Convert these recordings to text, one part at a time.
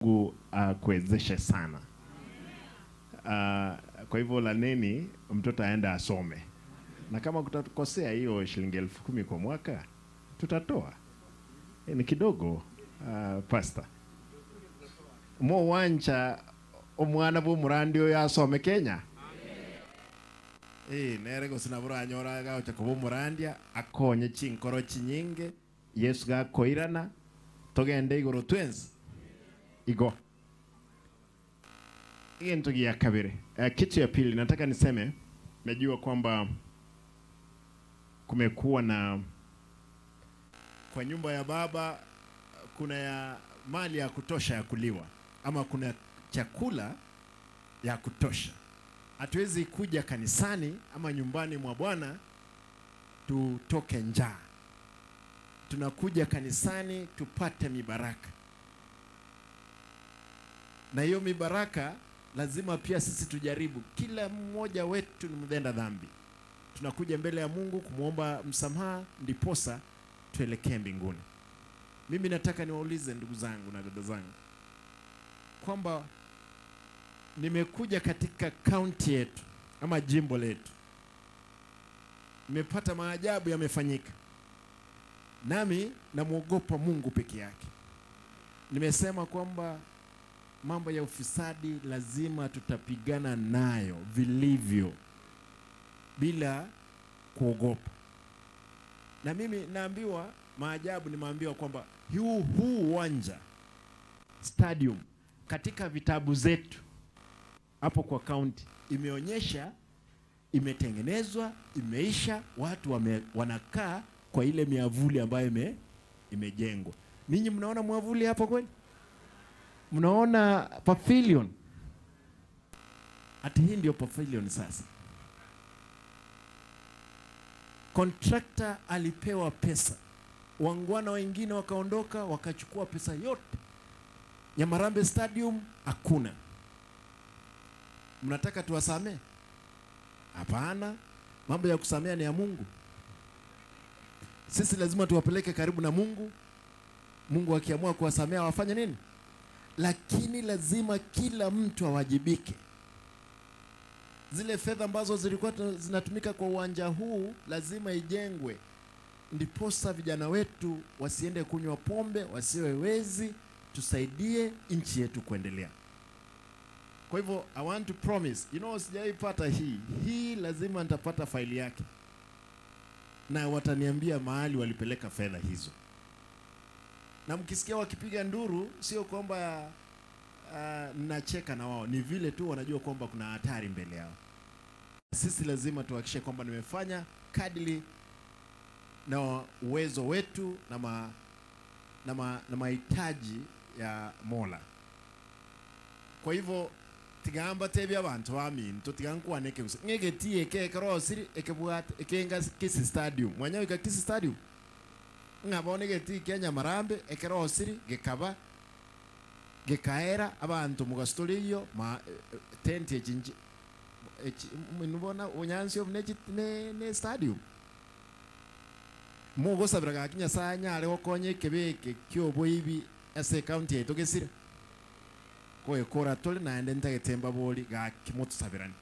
Mungu akuwezeshe sana. Kwa hivyo laneni mtoto aenda asome. Na kama kutakosea hiyo shilingi 10,000 kwa mwaka tutatoa. Ni kidogo pastor. Mo wancha omwana bo murandi oyo asome Kenya. Nere gosina buranyora gacha kuba murandia akonye chinkoro chinyinge Yesu gakoirana togende igoro twensi igo. Egento ya kabere. Kitu ya pili nataka niseme, najua kwamba kumekuwa na kwa nyumba ya baba kuna ya mali ya kutosha ya kuliwa ama kuna chakula ya kutosha. Hatuwezi kuja kanisani ama nyumbani mwa Bwana tutoke njaa. Tunakuja kanisani tupate mibaraka. Na hiyo mibaraka lazima pia sisi tujaribu. Kila mmoja wetu ni mtenda dhambi. Tunakuja mbele ya Mungu kumuomba msamaha ndiposa tuelekee mbinguni. Mimi nataka niwaulize ndugu zangu na dada zangu kwamba nimekuja katika county yetu ama jimbo letu, nimepata maajabu yamefanyika. Nami namuogopa Mungu peke yake. Nimesema kwamba mambo ya ufisadi lazima tutapigana nayo vilivyo bila kuogopa. Na mimi naambiwa maajabu, nimeambiwa kwamba huu uwanja stadium katika vitabu zetu hapo kwa county imeonyesha imetengenezwa, imeisha, watu wanakaa kwa ile miavuli ambayo imejengwa. Ninyi mnaona mwavuli hapo kweli? Mnaona pavilion? Ati hii ndio pavilion sasa. Contractor alipewa pesa. Wangwana wengine wakaondoka wakachukua pesa yote. Nyamarambe Stadium hakuna. Mnataka tuwasamee? Hapana. Mambo ya kusamea ni ya Mungu. Sisi lazima tuwapeleke karibu na Mungu. Mungu akiamua kuwasamea wafanye nini? Lakini lazima kila mtu awajibike. Zile fedha ambazo zilikuwa zinatumika kwa uwanja huu lazima ijengwe, ndiposa vijana wetu wasiende kunywa pombe, wasiwe wezi, tusaidie nchi yetu kuendelea. Kwa hivyo I want to promise, you know, sijaipata hii. Hii lazima nitapata faili yake. Na wataniambia mahali walipeleka fedha hizo. Na mkisikia wakipiga nduru, sio kwamba nacheka na wao, ni vile tu wanajua kwamba kuna hatari mbele yao. Sisi lazima tuhakikishe kwamba nimefanya kadri na uwezo wetu na mahitaji ya Mola. Kwa hivyo tigamba tebi abantu baminto tigankwaneke gusa ngegetie ke krosiri ekebwate ekenga Kisii Stadium mwanyawe ka Kisii Stadium ngabone geti Kenya Marambe ekerosiri gekaba gekaera abantu mugastoriyo ma tent echinji minubona onyansi obnechi ne stadium mugosabira gakinya sanya gokonye kebeke kyoboibi ase county yetu gesire koe kora tole naende ntagetemba boli gakimutusabirani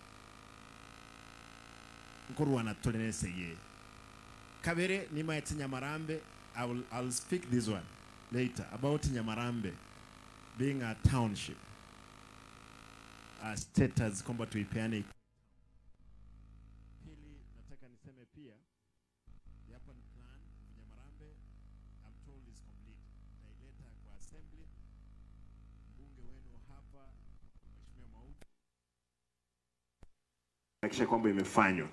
nkorwana tole neseye kabere nimaete Nyamarambe. I'll speak this one later about Nyamarambe being a township, a status kwamba tuipeane. Pili nataka niseme pia the urban plan of Nyamarambe, I'm told, is complete. Nitaileta kwa assembly. Mbunge wenu hapa Mheshimiwa Mauti hakikisha kwamba imefanywa.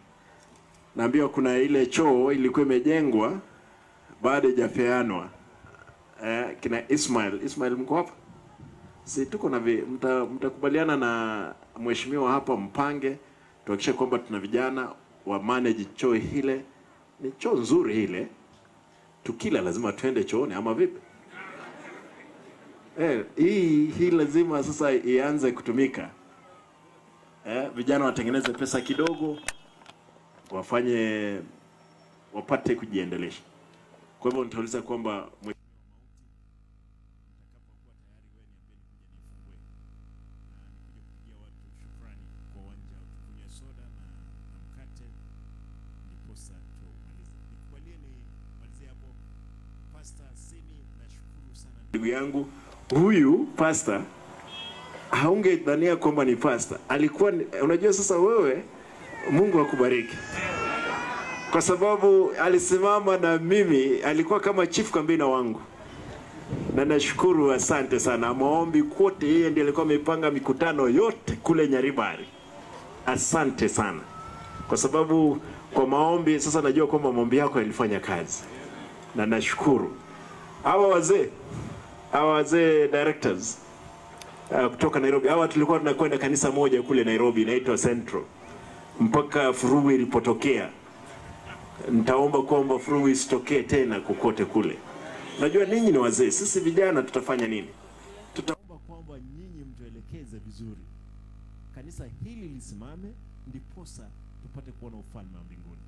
Naambiwa kuna ile choo ilikuwa imejengwa baada haijapeanwa. Kina Ismail mko hapa? Si tuko na mtakubaliana na mheshimiwa hapa, mpange tuhakikishe kwamba tuna vijana wa manage choo ile. Ni choo nzuri ile. Tukila lazima tuende chooni ama vipi? Hii lazima sasa ianze kutumika. Vijana watengeneze pesa kidogo, wafanye wapate kujiendelesha. Kwa hivyo nitauliza kwamba Pastor Simi, nashukuru sana ndugu yangu. Huyu pastor haungedhania kwamba ni pastor. Alikuwa, unajua sasa wewe, Mungu akubariki. Kwa sababu alisimama na mimi, alikuwa kama chief campaigner wangu. Na nashukuru, asante sana. Maombi kote, yeye ndiye alikuwa amepanga mikutano yote kule Nyaribari. Asante sana. Kwa sababu kwa maombi sasa najua kwamba maombi yako yalifanya kazi. Na nashukuru. Hawa wazee directors kutoka Nairobi. Hawa tulikuwa tunakwenda kanisa moja kule Nairobi inaitwa Central. Mpaka furugu ilipotokea. Nitaomba kwamba furugu isitokee tena kokote kule. Najua ninyi ni wazee, sisi vijana tutafanya nini? Tutaomba kwamba nyinyi mtuelekeze vizuri. Kanisa hili lisimame ndiposa tupate kuona ufalme wa mbinguni.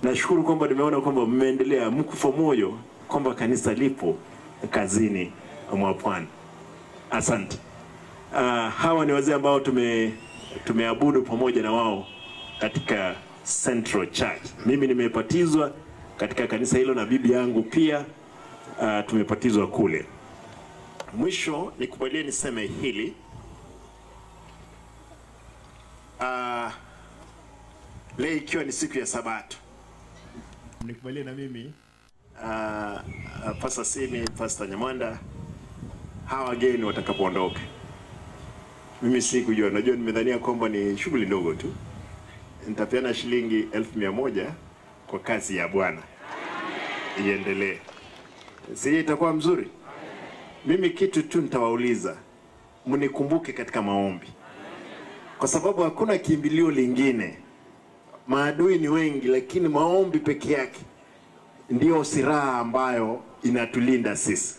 Nashukuru kwamba nimeona kwamba mmeendelea mkufa moyo kwamba kanisa lipo kazini mwa Bwana. Asante. Hawa ni wazee ambao tumeabudu pamoja na wao katika Central Church. Mimi nimepatizwa katika kanisa hilo na bibi yangu pia tumepatizwa kule. Mwisho nikubalie niseme hili. Leo ikiwa ni siku ya Sabato. Nikubalie na mimi Pastor Simi, Pastor Nyamwanda, hawa wageni watakapoondoka. Mimi sikujua, najua nimedhania kwamba ni shughuli ndogo tu. Nitapeana shilingi 1,100 kwa kazi ya Bwana. Iendelee. Si itakuwa mzuri? Mimi kitu tu nitawauliza, mnikumbuke katika maombi. Kwa sababu hakuna kimbilio lingine. Maadui ni wengi, lakini maombi peke yake ndio silaha ambayo inatulinda sisi.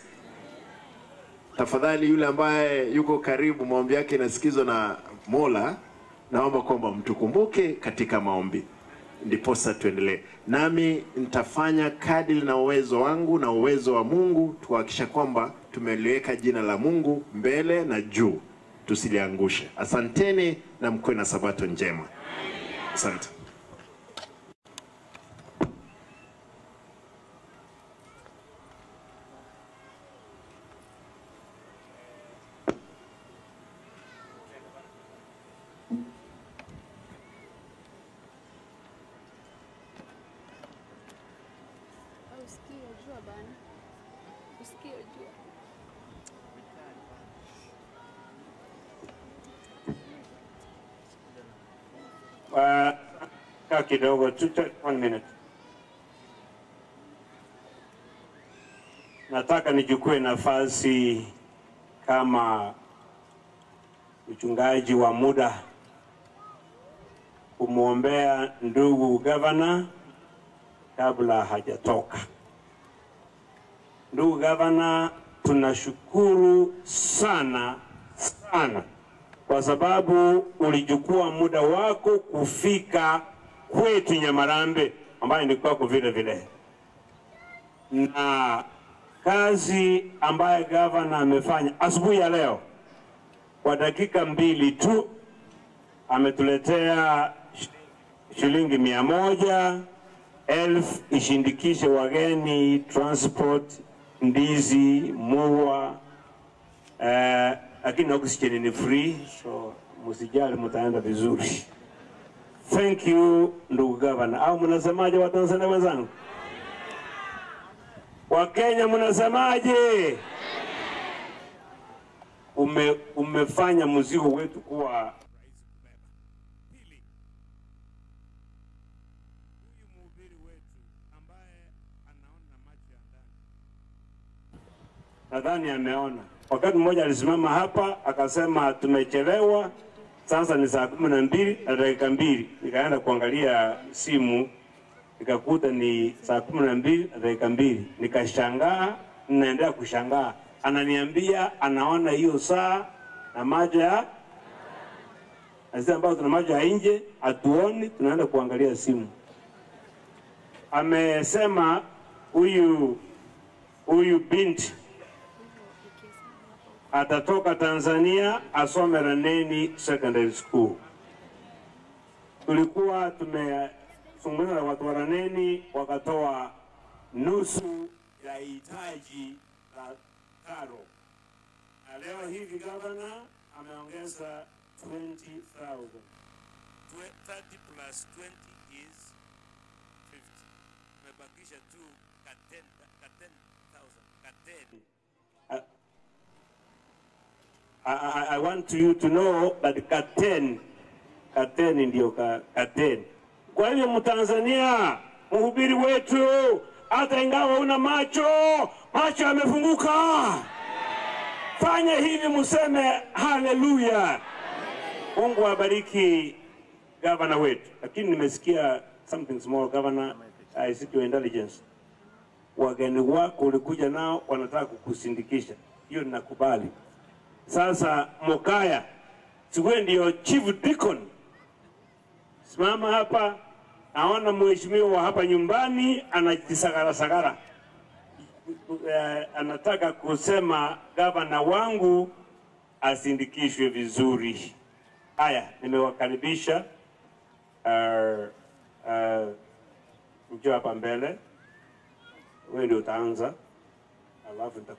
Tafadhali yule ambaye yuko karibu maombi yake inasikizwa na Mola, naomba kwamba mtukumbuke katika maombi ndiposa tuendelee. Nami nitafanya kadiri na uwezo wangu na uwezo wa Mungu tuhakikisha kwamba tumeliweka jina la Mungu mbele na juu, tusiliangushe. Asanteni na mkuwe na Sabato njema. Asante. Kidogo, 1 minute. Nataka nichukue nafasi kama mchungaji wa muda kumuombea ndugu gavana kabla hajatoka. Ndugu gavana, tunashukuru sana sana kwa sababu ulichukua muda wako kufika kwetu Nyamarambe, ambaye ni kwako vile vile. Na kazi ambaye gavana amefanya asubuhi ya leo, kwa dakika 2 tu ametuletea shilingi 100,000 ishindikishe wageni, transport, ndizi, muwa, lakini oxygen ni free, so msijali, mtaenda vizuri. Thank you ndugu gavana. Au mnasemaje wa Tanzania wenzangu? Wa Kenya mnasemaje? Umefanya mzigo wetu kuwa rahisi kubeba. Pili, huyu mhubiri wetu ambaye anaona macho ya ndani, nadhani ameona. Wakati mmoja alisimama hapa akasema tumechelewa, sasa ni saa 12:02. Nikaenda kuangalia simu nikakuta ni saa 12:02. Nikashangaa, ninaendelea kushangaa. Ananiambia anaona hiyo saa na macho ya sisi ambao tuna macho ya nje hatuoni, tunaenda kuangalia simu. Amesema huyu binti atatoka Tanzania asome Raneni Secondary School. Tulikuwa tumezungumza na watu wa Raneni, wakatoa nusu ya hitaji la karo. Na leo hivi governor ameongeza 20,000. 30 plus 20 is 50. Tumebakisha tu ka 10,000, ka 10. I want you to know that ka 10, ka 10 ndio ka 10. Kwa hivyo Mtanzania, mhubiri wetu, hata ingawa una macho, macho yamefunguka. Fanya hivi museme haleluya. Mungu abariki governor wetu. Lakini nimesikia something small, governor, I seek your intelligence. Wageni wako ulikuja nao wanataka kukusindikisha. Hiyo ninakubali. Sasa Mokaya, siwe ndio chief deacon. Simama hapa, naona mheshimiwa hapa nyumbani anajisagara sagara. Anataka kusema gavana wangu asindikishwe vizuri. Haya, nimewakaribisha. Njoo hapa mbele. Wewe ndio utaanza. Alafu nita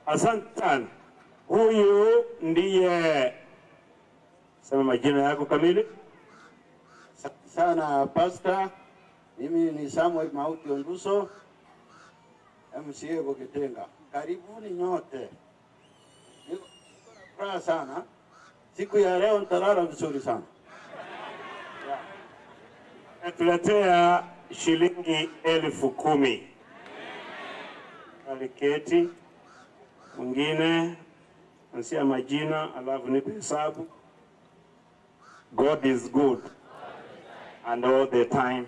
Asante sana. Huyu ndiye, sema majina yako kamili. Asante sana Pastor. Mimi ni Samuel Mauti Onduso, MCA Bukitenga. Karibuni nyote. Niko na furaha sana. Siku ya leo nitalala vizuri sana. Natuletea shilingi 10,000. Aliketi. Mwingine ansia majina alafu nipe hesabu. God is good and all the time.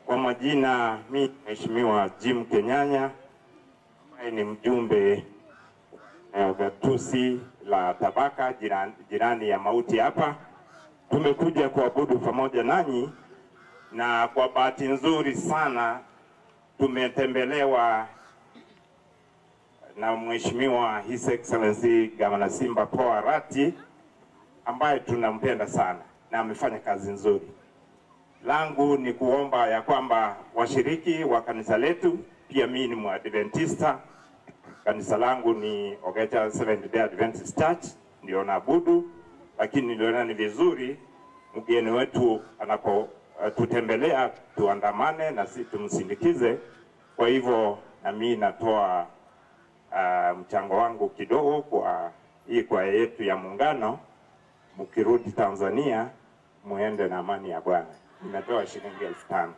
Kwa majina mi Mheshimiwa Jim Kenyanya, ambaye ni mjumbe gatusi la Tabaka, jirani ya Mauti hapa. Tumekuja kuabudu pamoja nanyi, na kwa bahati nzuri sana tumetembelewa na Mheshimiwa His Excellency Governor Simba Poa Arati, ambaye tunampenda sana na amefanya kazi nzuri. Langu ni kuomba ya kwamba washiriki wa kanisa letu, pia mimi ni Mwadventista, kanisa langu ni Ogecha Seventh Day Adventist Church, ndio naabudu, lakini niliona ni vizuri mgeni wetu anapotutembelea tuandamane na sisi tumsindikize. Kwa hivyo na mimi natoa mchango wangu kidogo kwa hii kwa yetu ya muungano. Mkirudi Tanzania muende na amani ya Bwana. Nimetoa shilingi 5,000.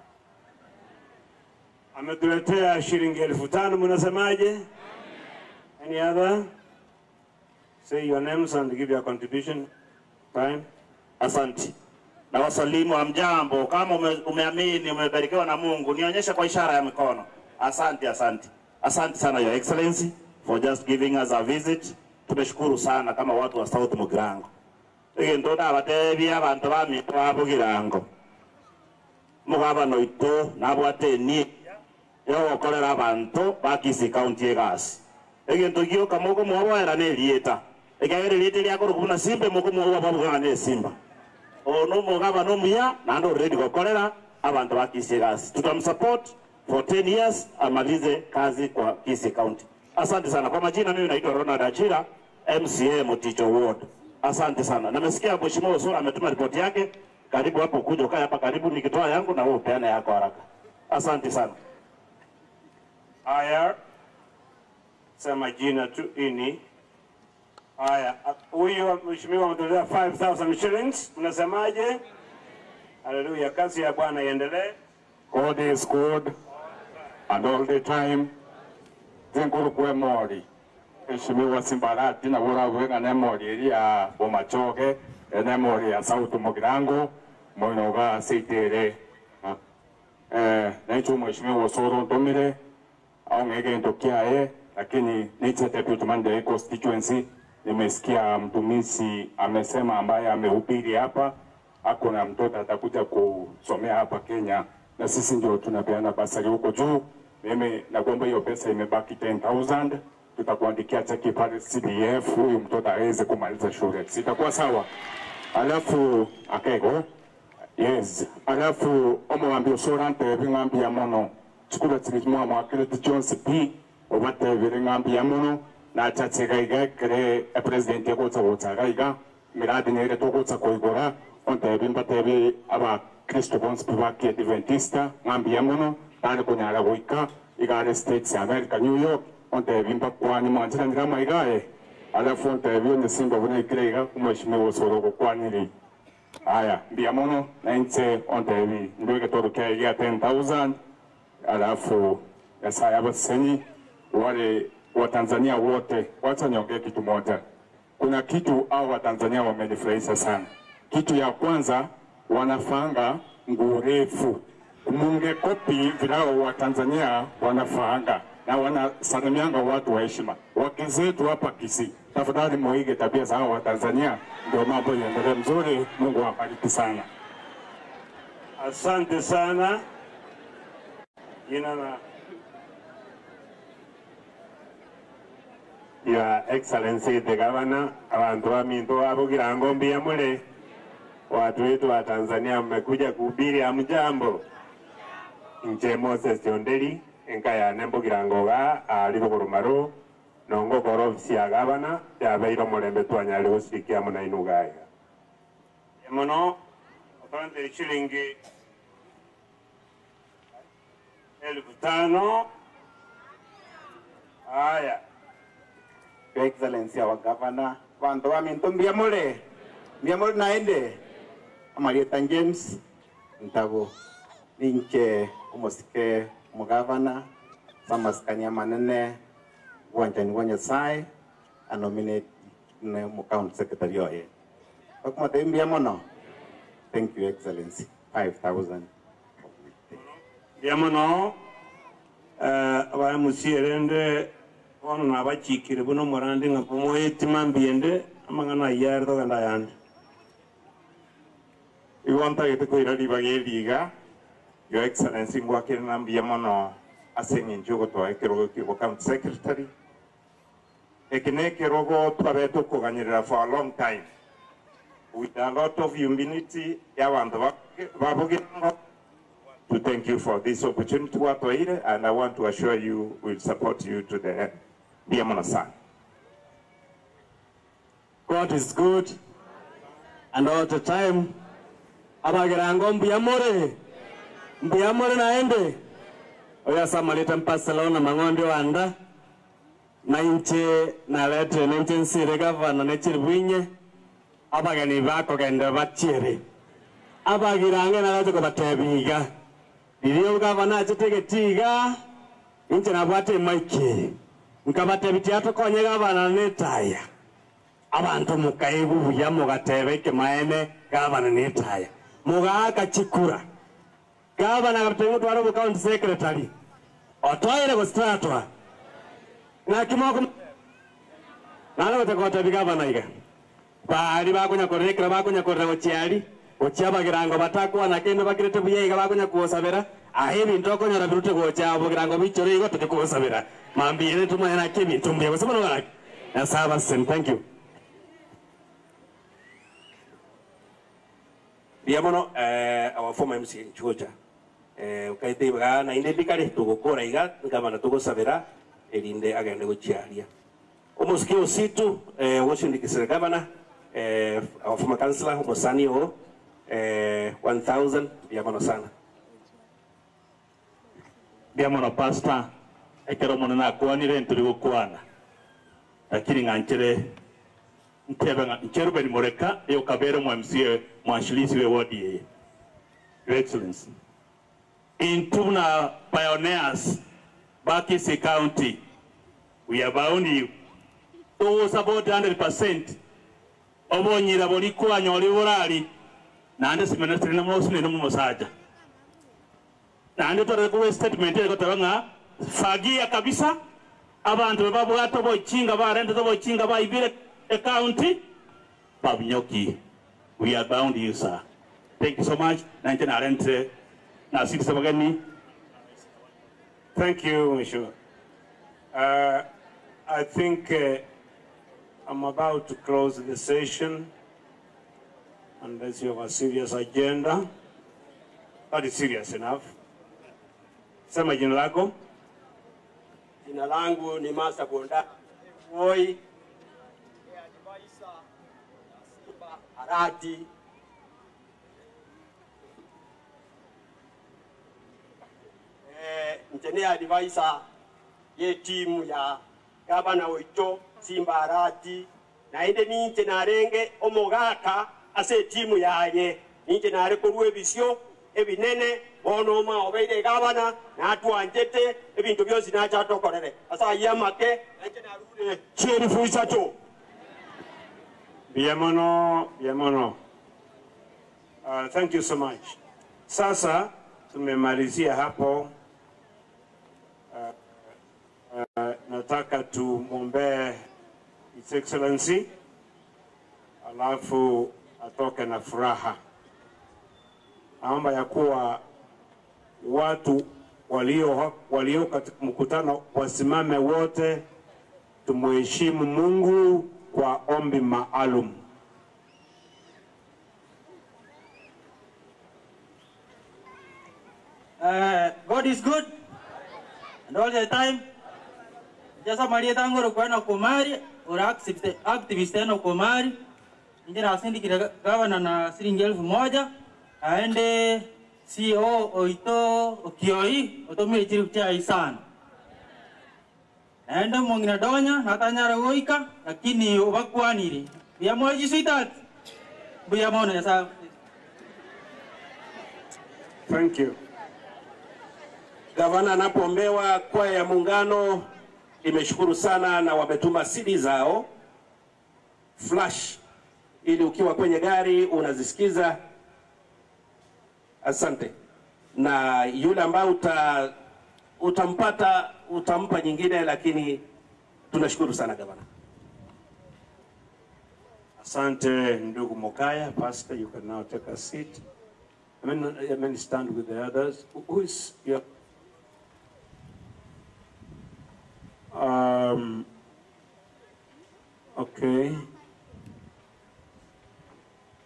Ametuletea shilingi 5,000, mnasemaje? Any other? Say your names and give your contribution. Time. Asante. Na wasalimu, hamjambo. Kama umeamini umebarikiwa na Mungu, nionyeshe kwa ishara ya mikono. Asante, asante. Asante sana Your Excellency for just giving us a visit. Tumeshukuru sana kama watu wa South Mugirango. Ndo nabatebia abantu ba Mugirango. Mugabano ito nabwate yo okorera abantu ba Kisii County egasi. Egento gioka moko mwaboera ne lieta. Ekagere lieta lyako kubuna simbe moko mwaboa babugana ne simba. Ono mugabano muya nando ready gokorera abantu ba Kisii egasi. Tutamsupport for 10 years amalize kazi kwa Kisii County. Asante sana. Kwa majina mimi naitwa Ronald Achira, MCA Muticho Ward. Asante sana. Namesikia Mheshimiwa Osoro ametuma ripoti yake. Karibu hapo kuja ukae hapa karibu, nikitoa yangu na wewe upeane yako haraka. Asante sana. Haya. Sema jina tu ini. Haya, huyu mheshimiwa ametolea 5,000 shillings. Mnasemaje? Haleluya, kazi ya Bwana iendelee. God is good and all the time. Zenguru kwe mori. Mheshimiwa Simbarati na bora wega ne mori ria Bomachoge ne mori ya South Mugirango moinoga seitere. Naicho Mheshimiwa Osoro Ntomire au ngege ndokia lakini niche deputy manager constituency. Nimesikia mtumishi amesema ambaye amehubiri hapa ako na mtoto atakuja kusomea hapa Kenya, na sisi ndio tunapeana basari huko juu. Mimi naomba hiyo pesa imebaki 10,000, tutakuandikia cheki pale CDF, huyu mtoto aweze kumaliza shule. Sitakuwa sawa. Alafu akego. Yes, alafu omwambia Osoro bingambia mono. Chukula tilimwa mwakile Jones P obate bingambia mono na chatsega iga kre president yako tsaga miradi nere toko tsakoigora onte bimbatebi aba Kristo bonse baki Adventista ngambia mono tare kunyara goika igare States America New York onte bimba kwani mwanjira ndirama igae alafu onte bionye simba buna ikrega umheshimiwa Osoro kwaniri aya mbia mono na inche onte bi ndweke torukia ya 10,000 alafu yasaya basenyi wale wa Tanzania wote. Wacha niongee kitu moja. Kuna kitu hao wa Tanzania wamenifurahisha sana. Kitu ya kwanza, wanafanga nguo refu. Munge kopi vilao wa Tanzania wanafanga na wanasalimianga watu wa heshima. Wake zetu hapa Kisii, tafadhali muige tabia za hao wa Tanzania, ndio mambo yaendelee mzuri. Mungu awabariki sana. Asante sana. Jina la Your Excellency the Governor, abantu wa minto abo kirango mbia mule. Watu wetu wa Tanzania mmekuja kuhubiri, hamjambo. Nche Moses Yondeli enkaya nembo kirango ga alibo koromaro nongo koro ofisi ya gavana ya beiro mulembe twanyale gushirikia muna inugaya. Mono otorante shilingi 5,000. Haya. Your Excellency our Governor, vantu wa minto mbia mule. Mbia mule naende. Marieta James Ntabo ninche omosike mugavana samaskania manene wanjani wa Nyasaye anominate ne mu county secretary oye. Okumate mbia mono. Thank you Excellency. 5,000. Mbia mono aba musierende ono nabachikire buno morande ngapomoyetima mbiende amangana yar togenda yande. Iwanta gete ribaga Your Excellency ngwakire nambia mono aseng'e njugo twaekerogo kigo county secretary ekine kerogo twabeto kuganyirira for a long time with a lot of humility ya bantu babugirango. To thank you for this opportunity watwaire, and I want to assure you we'll support you to the end. Mbia mono sana. God is good and all the time. Abagirango mbia more. Mbia more naende. Oya samalita Barcelona mangondi wanda. Na inche na lete ninche nsire gavana nechirwinye. Abageni bako kende bachere. Abagirange na lete kobatebiga. Niliyo gavana achitege tiga. Inche na bwate maiki. Nkabatebitia tokonye gavana netaya. Abantu mukaibu buya mugatebeke maene gavana netaya. Mugaka chikura. Gavana kaptengo twaro county secretary. Otwaire gostratwa. Na kimoko nalo batakota bigavana iga. Bari bakunya korekra bakunya korra gochiari, gochiabagirango batakwa na kendo bakirete buya iga bakunya kuosabera. Ahebi ntoko nyora birute gocha bogirango bichore igo tete kuosabera. Mambire tumanya na kibi tumbiye gosabana baraki. Na saba sen, thank you. Biamono our former MC Chucha. Ukaite iga na inde bikare tugokora iga gavana tugosabera erinde agende gochiaria. Omosiki ositu goshindikisira gavana our former councillor Omosani o 1000 biamono sana. Biamono pastor ekero mono nakwanire nturi gokwana. Lakini nganchere ntebe ncherubeni moreka yo kabere mu MCA mwanshilisi we wodi yeye. Your Excellency, Intuna pioneers, Bakisi County, we are bound you. To support 100%. Obonyira boliko anyoli borali. Nande simenestri na mosine no musaja. Nande tore ko statement ko tabanga fagia kabisa abantu babwato bochinga barende to bochinga baibire county babnyoki. We are bound you, sir. Thank you so much. 19 na sisi sabagani. Thank you, Mheshimiwa. I think I'm about to close the session, unless you have a serious agenda. That is serious enough. Sema jina lako. Jina langu ni Master Bonda Oi Arati. Engineer advisor ye timu ya gabana oito Simba Arati na inde ninche narenge omogaka ase timu yaye ninche nare korwa ebisio ebinene bono ma obeire gabana na twanjete ebintu byosi nacha tokorere asa yamake ninche narure chierifu isato. Biamono, biamono. Thank you so much. Sasa tumemalizia hapo. Nataka tumwombee His Excellency alafu atoke na furaha. Naomba ya kuwa watu walio katika mkutano wasimame wote, tumuheshimu Mungu kwa ombi maalum. God is good and all the time. Jasa Maria Tangoro kwena kumari ura activist eno kumari injira asindikira gavana na shilingi 1000 aende CEO oito okioi otomire chiri chai sana. Aende mwingine donya natanyara goika lakini obakwanire. Bia moji sweetheart. Bia mona yasa. Thank you. Gavana anapoombewa, kwaya ya Muungano imeshukuru sana na wametuma CD zao flash ili ukiwa kwenye gari unazisikiza. Asante. Na yule ambaye utampata utampa nyingine, lakini tunashukuru sana gavana. Asante ndugu Mokaya. Pastor, you can now take a seat. I mean stand with the others. Who is your okay,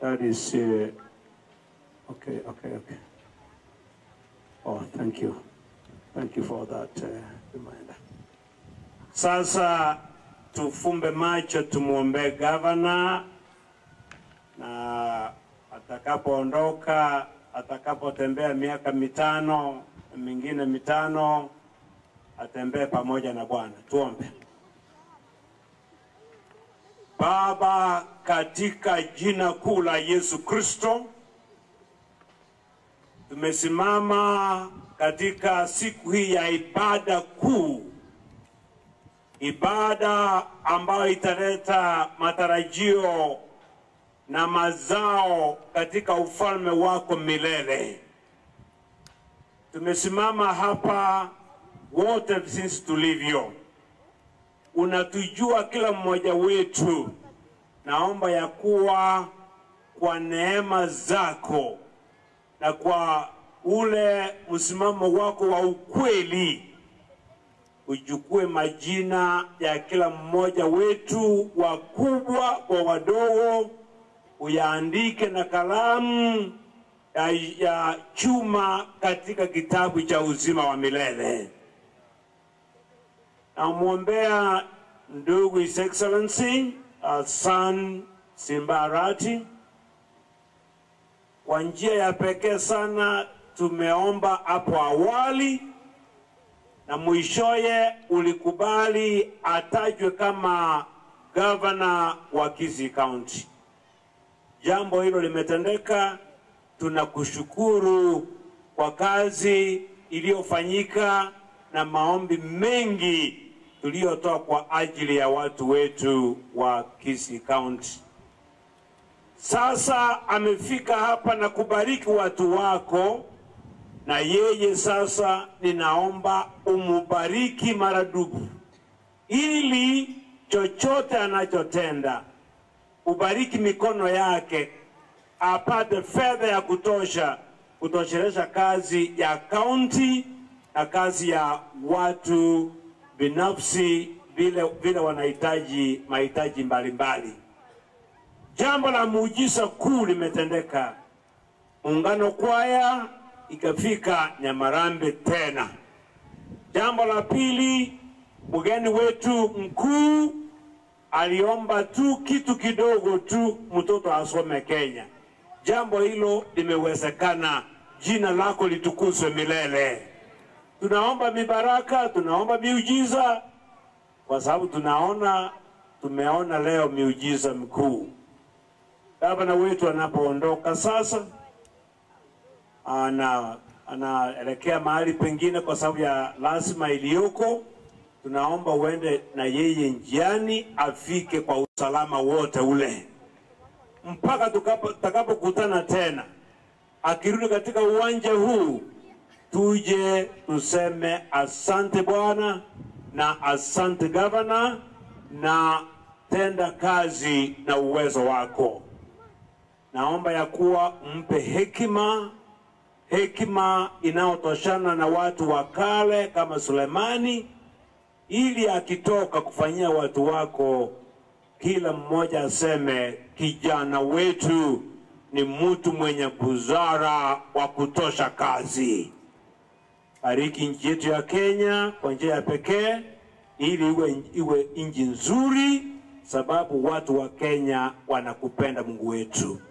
that is okay. Oh, thank you for that reminder. Sasa tufumbe macho tumuombe governor, na atakapoondoka, atakapotembea miaka 5 mingine 5, atembee pamoja na Bwana. Tuombe. Baba, katika jina kuu la Yesu Kristo, tumesimama katika siku hii ya ibada kuu, ibada ambayo italeta matarajio na mazao katika ufalme wako milele. Tumesimama hapa wote sisi tulivyo, unatujua kila mmoja wetu. Naomba ya kuwa kwa neema zako na kwa ule msimamo wako wa ukweli, ujukue majina ya kila mmoja wetu, wakubwa kwa wadogo, uyaandike na kalamu ya chuma katika kitabu cha uzima wa milele. Namwombea ndugu His Excellency Son Simba Arati. Kwa njia ya pekee sana tumeomba hapo awali, na mwishoye ulikubali atajwe kama governor wa Kisii County. Jambo hilo limetendeka. Tunakushukuru kwa kazi iliyofanyika na maombi mengi tuliyotoa kwa ajili ya watu wetu wa Kisii County. Sasa amefika hapa na kubariki watu wako, na yeye sasa ninaomba umubariki maradufu, ili chochote anachotenda ubariki mikono yake, apate fedha ya kutosha kutosheleza kazi ya county na kazi ya watu binafsi vile wanahitaji mahitaji mbalimbali. Jambo la muujiza kuu limetendeka. Muungano Kwaya ikafika Nyamarambe tena. Jambo la pili, mgeni wetu mkuu aliomba tu kitu kidogo tu, mtoto asome Kenya. Jambo hilo limewezekana. Jina lako litukuzwe milele. Tunaomba mibaraka, tunaomba miujiza, kwa sababu tumeona leo miujiza mkuu. Gavana wetu anapoondoka sasa, anaelekea mahali pengine kwa sababu ya lazima iliyoko. Tunaomba uende na yeye njiani, afike kwa usalama wote ule, mpaka tutakapokutana tena. Akirudi katika uwanja huu, tuje tuseme asante Bwana na asante Governor, na tenda kazi na uwezo wako. Naomba ya kuwa mpe hekima, hekima inayotoshana na watu wa kale kama Sulemani, ili akitoka kufanyia watu wako, kila mmoja aseme kijana wetu ni mtu mwenye busara wa kutosha kazi. Bariki nchi yetu ya Kenya kwa njia ya pekee, ili iwe nchi nzuri, sababu watu wa Kenya wanakupenda Mungu wetu.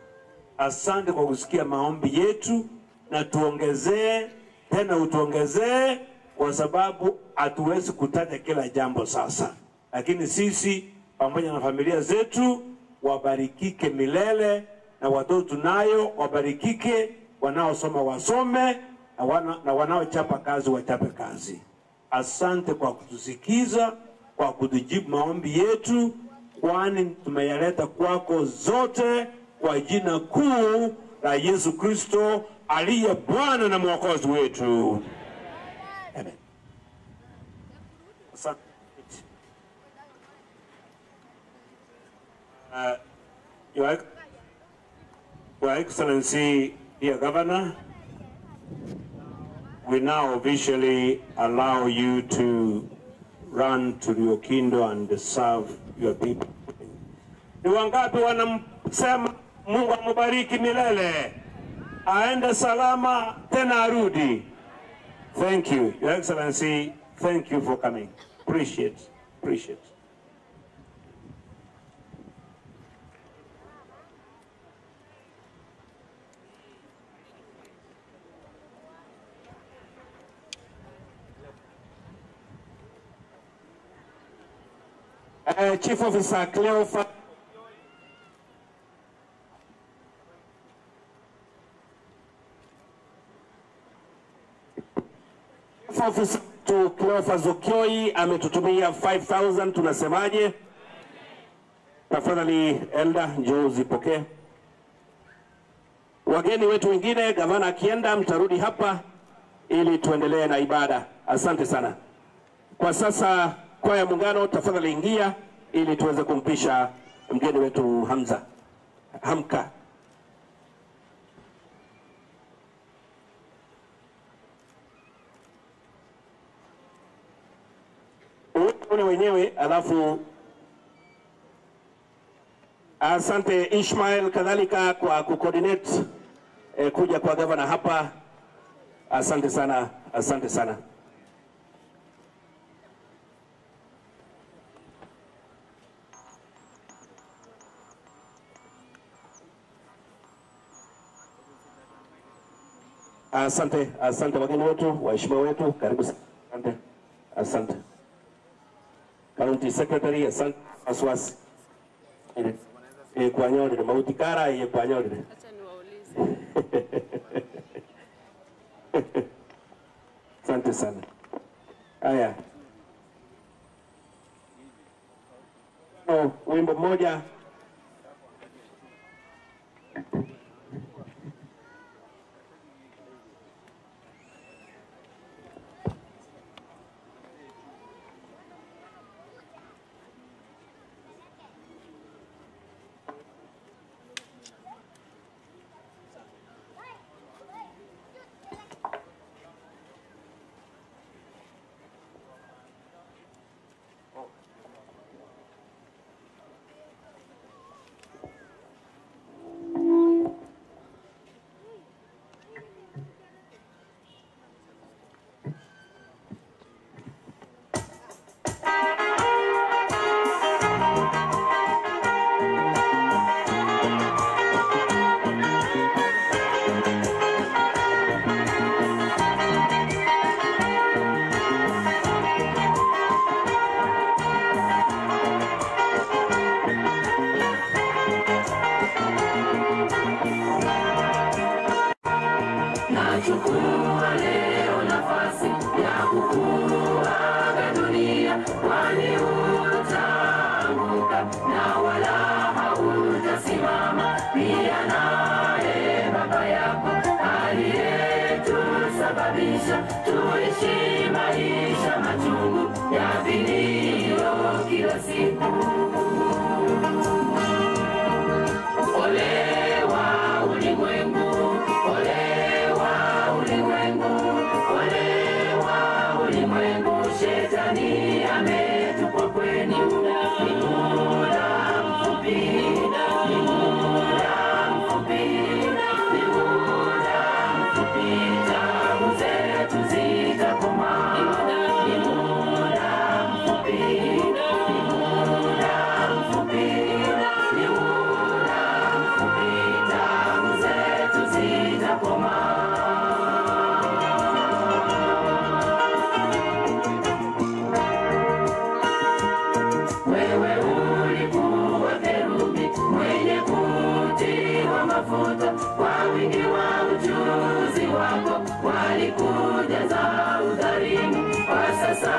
Asante kwa kusikia maombi yetu, na tuongezee tena, utuongezee, kwa sababu hatuwezi kutaja kila jambo sasa. Lakini sisi pamoja na familia zetu wabarikike milele, na watoto tunayo wabarikike, wanaosoma wasome, na wanaochapa kazi wachape kazi. Asante kwa kutusikiza, kwa kutujibu maombi yetu, kwani tumeyaleta kwako zote kwa jina kuu la Yesu Kristo aliye Bwana na Mwokozi wetu. Amen. Asante. Your Excellency, dear Governor, we now officially allow you to run to your kingdom and serve your people. Ni wangapi wanamsema Mungu amubariki milele, aende salama tena arudi? Thank you, Your Excellency. Thank you for coming. Appreciate, appreciate. Chief Officer Cleophas Officer to Cleophas Okioi ametutumia 5000. Tunasemaje? Tafadhali Elder, njoo uzipokee. Wageni wetu wengine, gavana akienda mtarudi hapa ili tuendelee na ibada. Asante sana. Kwa sasa kwaya Muungano, tafadhali ingia ili tuweze kumpisha mgeni wetu Hamza Hamka. Ule wenyewe, alafu asante Ishmael kadhalika kwa kucoordinate kuja kwa gavana hapa. Asante sana, asante sana. Asante, asante wageni wetu, waheshimiwa wetu, karibu. Asante, asante. County Secretary, asante. Aswasi. Kwa nyori, mautikara, kwa nyori. Asante sana. Haya. No, wimbo mmoja. Nachukua leo nafasi ya kukuaga dunia, kwani utaanguka na wala hautasimama. Pia naye baba yako aliyetusababisha tuishi maisha machungu ya vilio kila siku. Ole wa ulimwengu, ole wa ulimwengu, ole wa ulimwengu, shetani ametupwa kwenu. Ni muda mfupi, ni muda mfupi, ni muda mfupi, tabu zetu zitakoma. Ni muda mfupi, ni muda mfupi, ni muda mfupi, tabu zetu zitakoma. Wewe ulikuwa kerubi mwenye kutiwa mafuta, kwa wingi wa ujuzi wako walikujaza udhalimu. Kwa sasa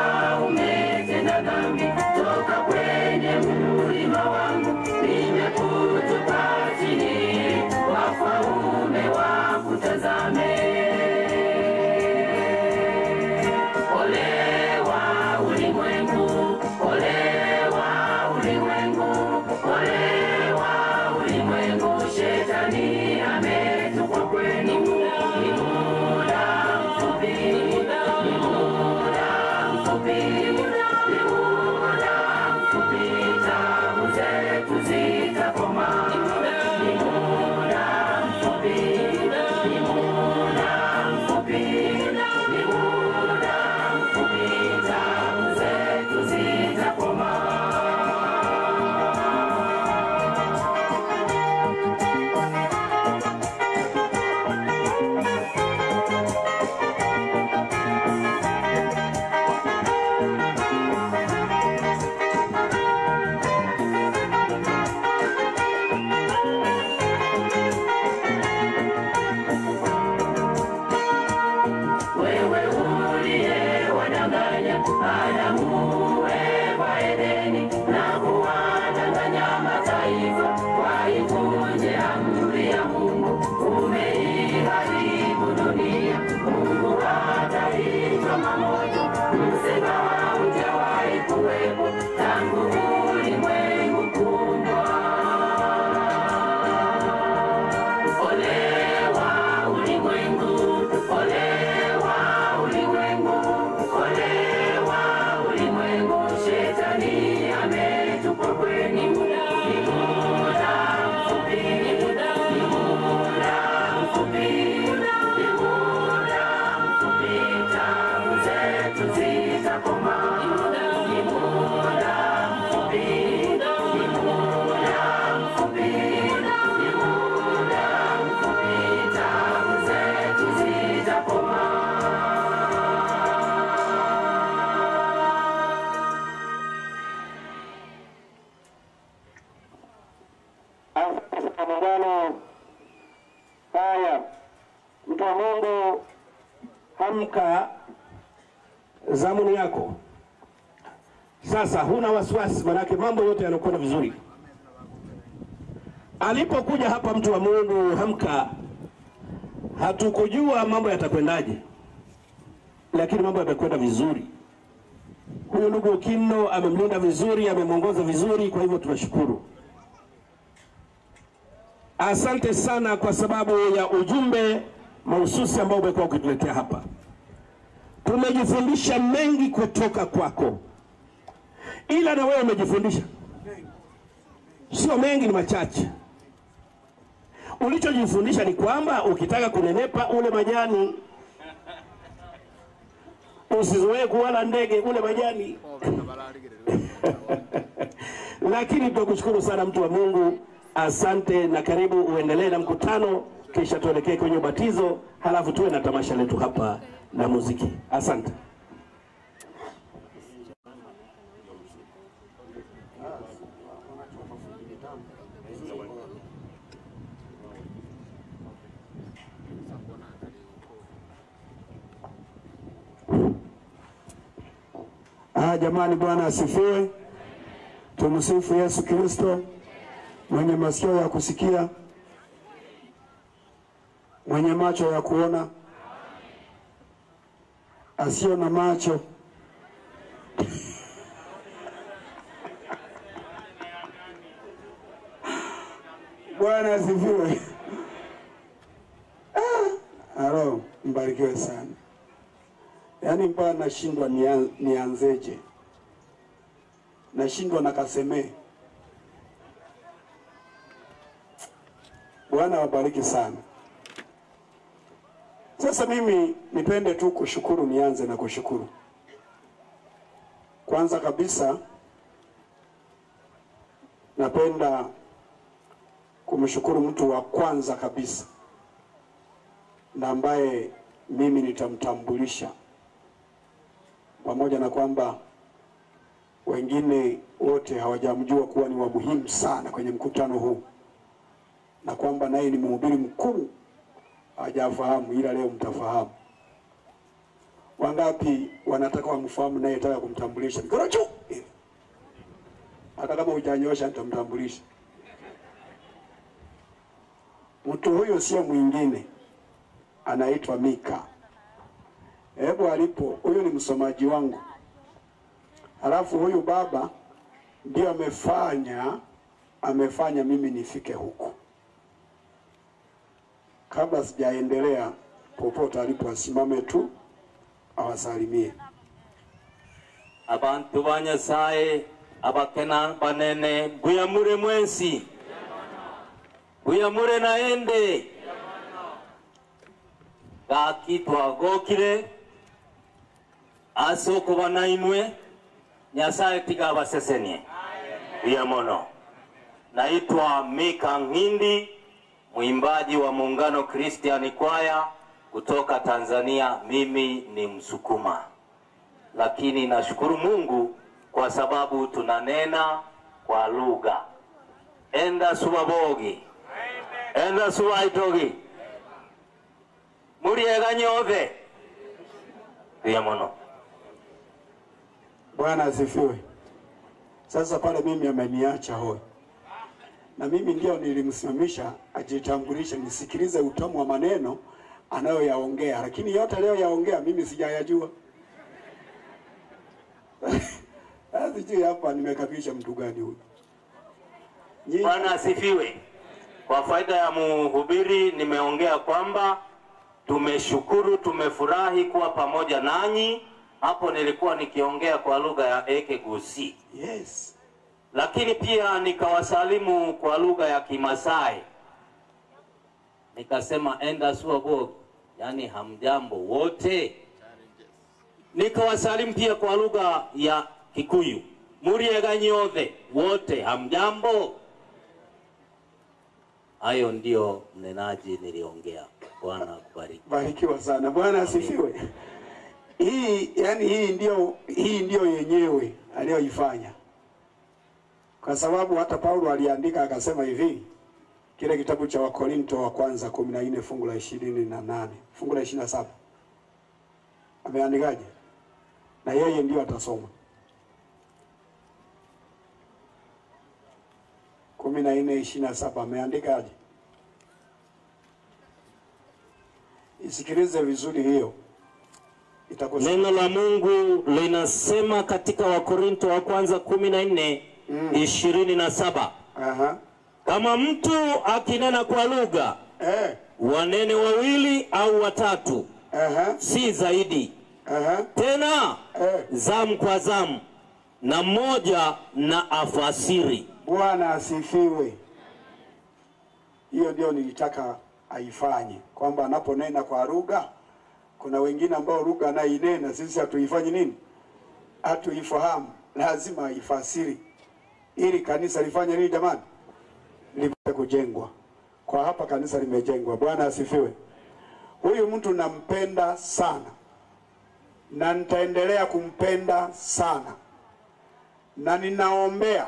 umetenda dhambi, toka kwenye mlima wangu nimekutupa chini, wafalme wakutazame. Ole wa ulimwengu, ole wa ulimwengu, ole wa ulimwengu, shetani ametupwa kwenu. Ni muda mfupi, ni muda mfupi, ni muda mfupi, tabu zetu zitakoma. Ni muda mfupi, ni muda mfupi, ni muda mfupi, tabu zetu zitakoma. Wewe uliyewadanganya Adamu, Eva, Edeni na kuwadanganya mataifa waivunje amri ya Mungu, umeiharibu dunia. Mungu ataichoma moto, msiba haujawahi kuwepo tangu ulimwengu kuumbwa. Ole wa ulimwengu, ole wa ulimwengu, ole wa ulimwengu, shetani ametupwa kwenu. Ni muda mfupi, ni muda mfupi, ni muda mfupi, tabu zetu zitakoma. Ni muda mfupi, ni muda mfupi, ni muda mfupi, tabu zetu zitakoma. Asante sana muungano. Haya, mtu wa Mungu, hamka, zamuni yako. Sasa huna wasiwasi, manake mambo yote yanakwenda vizuri. Alipokuja hapa mtu wa Mungu Hamka, hatukujua mambo yatakwendaje, lakini mambo yamekwenda vizuri. Huyu ndugu Okinno amemlinda vizuri, amemwongoza vizuri, kwa hivyo tunashukuru. Asante sana kwa sababu ya ujumbe mahususi ambao umekuwa ukituletea hapa. Tumejifundisha mengi kutoka kwako, ila na wewe umejifundisha sio mengi, ni machache. Ulichojifundisha ni kwamba ukitaka kunenepa ule majani, usizoee kuwala ndege, ule majani. Lakini tunakushukuru sana mtu wa Mungu, asante na karibu uendelee na mkutano, kisha tuelekee kwenye ubatizo, halafu tuwe na tamasha letu hapa na muziki. Asante. Jamani, Bwana asifiwe. Tumsifu Yesu Kristo. Mwenye masikio ya kusikia, mwenye macho ya kuona, asio na macho Bwana asifiwe. Alo, mbarikiwe sana. Yaani mpaka nashindwa nianzeje. Nashindwa nakasemee. Bwana wabariki sana. Sasa mimi nipende tu kushukuru, nianze na kushukuru. Kwanza kabisa napenda kumshukuru mtu wa kwanza kabisa na ambaye mimi nitamtambulisha, pamoja na kwamba wengine wote hawajamjua kuwa ni wa muhimu sana kwenye mkutano huu, na kwamba naye ni mhubiri mkuu, hajafahamu, ila leo mtafahamu. Wangapi wanataka wamfahamu naye nataka kumtambulisha? Mikono juu. Hata kama hujanyosha nitamtambulisha. Mtu huyo sio mwingine, anaitwa Mika. Hebu alipo, huyu ni msomaji wangu. Halafu huyu baba ndio amefanya mimi nifike huku. Kabla sijaendelea, popote alipo asimame tu awasalimie. Abantu ba Nyasaye abakena banene buyamure mwensi, buyamure naende gaki twagokire asoko banaimwe Nyasaye tiga basesenie buyamono. Naitwa Mika Ngindi, mwimbaji wa Muungano Christian Choir kutoka Tanzania. Mimi ni Msukuma, lakini nashukuru Mungu kwa sababu tunanena kwa lugha. Enda subabogi, enda subaitogi, muriega nyothe buyamono. Bwana asifiwe. Sasa pale mimi ameniacha hoi, na mimi ndio nilimsimamisha ajitambulishe, nisikilize utamu wa maneno anayoyaongea, lakini yote leo yaongea mimi sijayajua. Sijui hapa nimekabisha mtu gani huyu. Bwana asifiwe. Kwa faida ya mhubiri nimeongea kwamba tumeshukuru, tumefurahi kuwa pamoja nanyi. Hapo nilikuwa nikiongea kwa lugha ya Ekegusi. Yes. Lakini pia nikawasalimu kwa lugha ya Kimasai. Nikasema enda suago, yani hamjambo wote. Nikawasalimu pia kwa lugha ya Kikuyu. Muriega nyothe wote hamjambo. Hayo ndio mnenaji niliongea. Bwana akubariki. Barikiwa sana. Bwana asifiwe. Hii yani hii ndio yenyewe aliyoifanya. Kwa sababu hata Paulo aliandika akasema hivi, Kile kitabu cha Wakorinto wa kwanza 14 fungu la 28, fungu la 27. Ameandikaje? Na yeye ndio atasoma. 14:27 ameandikaje? Isikilize vizuri hiyo. Neno la Mungu linasema katika Wakorinto wa kwanza 14:27. Kama mtu akinena kwa lugha, wanene wawili au watatu, si zaidi. Tena zamu kwa zamu, na mmoja na afasiri. Bwana asifiwe. Hiyo ndio nilitaka aifanye, kwamba anaponena kwa lugha, kuna wengine ambao lugha anainena sisi hatuifanyi nini? Hatuifahamu. Lazima aifasiri ili kanisa lifanye nini jamani? Lipate kujengwa. Kwa hapa kanisa limejengwa. Bwana asifiwe. Huyu mtu nampenda sana, na nitaendelea kumpenda sana, na ninaombea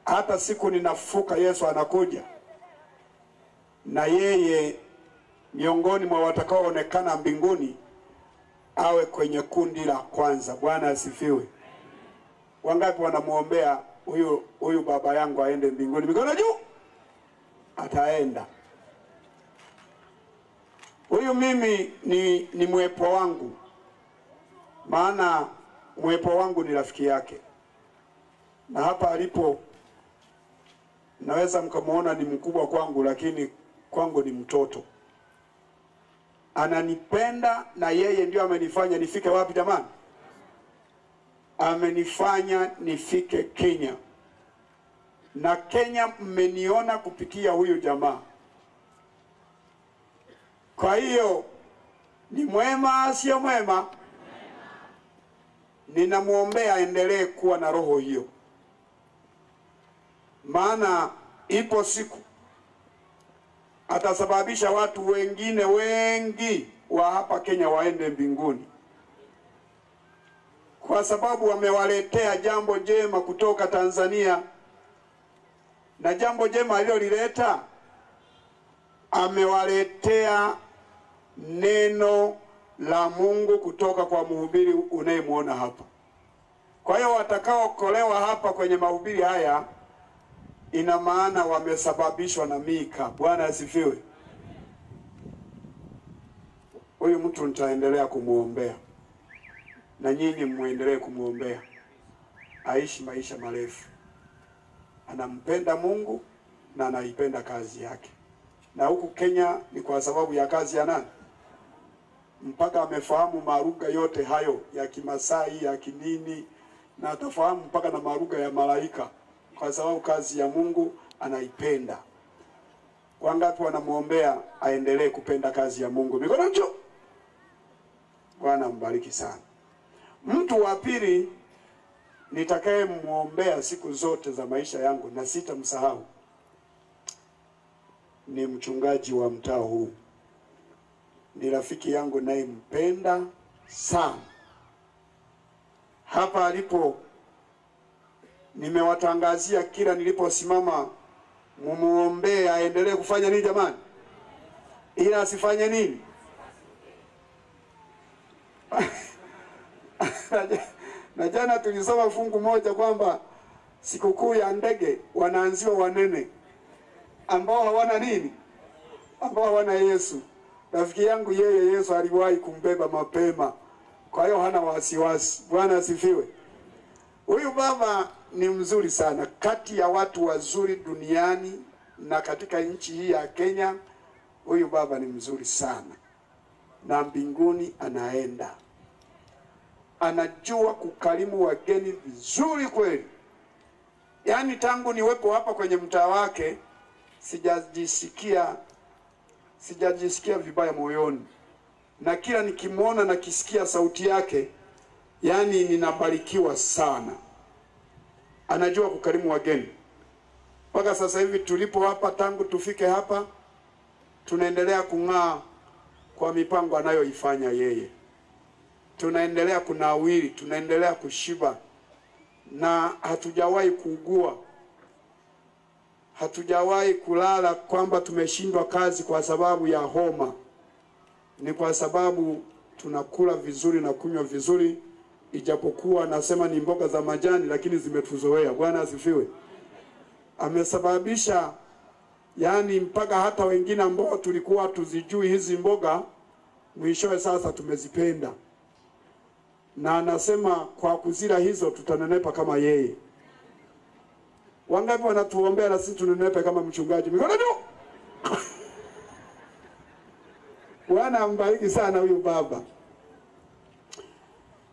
hata siku ninafuka Yesu anakuja, na yeye miongoni mwa watakaoonekana mbinguni awe kwenye kundi la kwanza. Bwana asifiwe. Wangapi wanamuombea huyu baba yangu aende mbinguni? Mikono juu. Ataenda. Huyu mimi ni mwepo wangu, maana mwepo wangu ni rafiki yake, na hapa alipo naweza mkamuona ni mkubwa kwangu, lakini kwangu ni mtoto. Ananipenda, na yeye ndio amenifanya nifike wapi jamani? Amenifanya nifike Kenya. Na Kenya mmeniona kupitia huyu jamaa. Kwa hiyo ni mwema sio mwema? Ninamuombea aendelee kuwa na roho hiyo, maana ipo siku atasababisha watu wengine wengi wa hapa Kenya waende mbinguni, kwa sababu wamewaletea jambo jema kutoka Tanzania. Na jambo jema alilolileta, amewaletea neno la Mungu kutoka kwa mhubiri unayemuona hapa. Kwa hiyo watakaookolewa hapa kwenye mahubiri haya, ina maana wamesababishwa na Mika. Bwana asifiwe. Huyu mtu nitaendelea kumuombea, na nyinyi muendelee kumuombea, aishi maisha marefu. Anampenda Mungu na anaipenda kazi yake. Na huku Kenya ni kwa sababu ya kazi ya nani? Mpaka amefahamu maruga yote hayo ya Kimasai, ya kinini, na atafahamu mpaka na maruga ya malaika, kwa sababu kazi ya Mungu anaipenda. Wangapi wanamuombea aendelee kupenda kazi ya Mungu? Mikono juu. Bwana mbariki sana. Mtu wa pili nitakayemuombea siku zote za maisha yangu na sitamsahau ni mchungaji wa mtaa huu. Ni rafiki yangu nayempenda sana. Hapa alipo nimewatangazia kila niliposimama, mumuombee aendelee kufanya nini jamani? Ila asifanye nini? Na jana tulisoma fungu moja kwamba sikukuu ya ndege wanaanziwa wanene ambao hawana nini? Ambao hawana Yesu. Rafiki yangu yeye Yesu aliwahi kumbeba mapema, kwa hiyo hana wasiwasi. Bwana asifiwe. Huyu baba ni mzuri sana, kati ya watu wazuri duniani na katika nchi hii ya Kenya, huyu baba ni mzuri sana, na mbinguni anaenda. Anajua kukarimu wageni vizuri kweli. Yaani tangu niwepo hapa kwenye mtaa wake sijajisikia vibaya moyoni, na kila nikimuona na kisikia sauti yake, yani ninabarikiwa sana. Anajua kukarimu wageni. Mpaka sasa hivi tulipo hapa, tangu tufike hapa, tunaendelea kung'aa kwa mipango anayoifanya yeye. Tunaendelea kunawiri, tunaendelea kushiba, na hatujawahi kuugua. Hatujawahi kulala kwamba tumeshindwa kazi kwa sababu ya homa. Ni kwa sababu tunakula vizuri na kunywa vizuri, ijapokuwa nasema ni mboga za majani, lakini zimetuzoea. Bwana asifiwe. Amesababisha yani mpaka hata wengine ambao tulikuwa tuzijui hizi mboga, mwishowe sasa tumezipenda. Na anasema kwa kuzila hizo tutanenepa kama yeye. Wangapi wanatuombea na sisi tunenepe kama mchungaji? Mikono juu. Bwana ambariki sana huyu baba.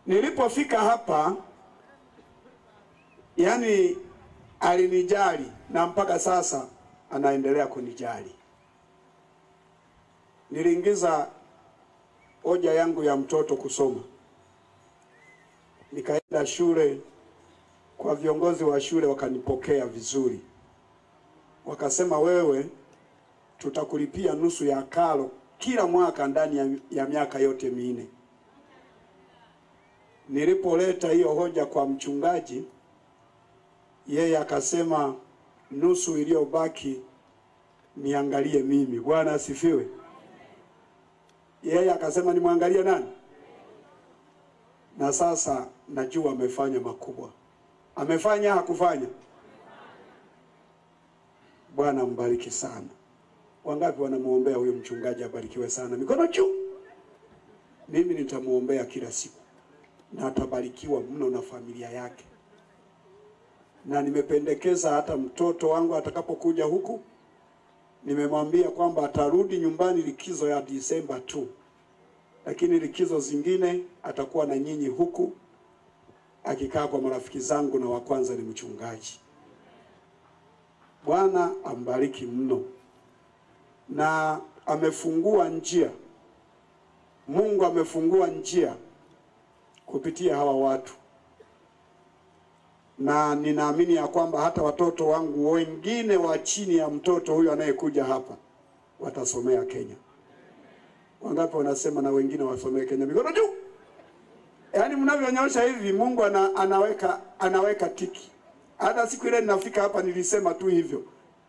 Nilipofika hapa, yani alinijali na mpaka sasa anaendelea kunijali. Niliingiza hoja yangu ya mtoto kusoma. Nikaenda shule, kwa viongozi wa shule wakanipokea vizuri. Wakasema wewe tutakulipia nusu ya karo kila mwaka ndani ya miaka yote 4. Nilipoleta hiyo hoja kwa mchungaji, yeye akasema nusu iliyobaki niangalie mimi. Bwana asifiwe. Yeye akasema nimwangalie nani? Na sasa najua amefanya makubwa. Amefanya hakufanya? Bwana mbariki sana. Wangapi wanamuombea huyu mchungaji abarikiwe sana? Mikono juu. Mimi nitamuombea kila siku na atabarikiwa mno na familia yake. Na nimependekeza hata mtoto wangu atakapokuja huku, nimemwambia kwamba atarudi nyumbani likizo ya Disemba tu, lakini likizo zingine atakuwa na nyinyi huku akikaa kwa marafiki zangu, na wa kwanza ni mchungaji. Bwana ambariki mno. Na amefungua njia. Mungu amefungua njia kupitia hawa watu. Na ninaamini ya kwamba hata watoto wangu wengine wa chini ya mtoto huyu anayekuja hapa watasomea Kenya. Wangapi wanasema na wengine wasomee Kenya? Mikono juu. Yaani mnavyonyosha hivi Mungu anaweka tiki. Hata siku ile ninafika hapa nilisema tu hivyo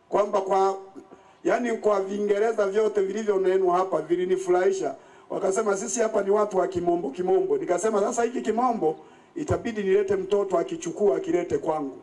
kwamba kwa yani kwa Viingereza vyote vilivyonenwa hapa vilinifurahisha. Wakasema sisi hapa ni watu wa kimombo kimombo. Nikasema sasa hiki kimombo itabidi nilete mtoto akichukua akilete kwangu.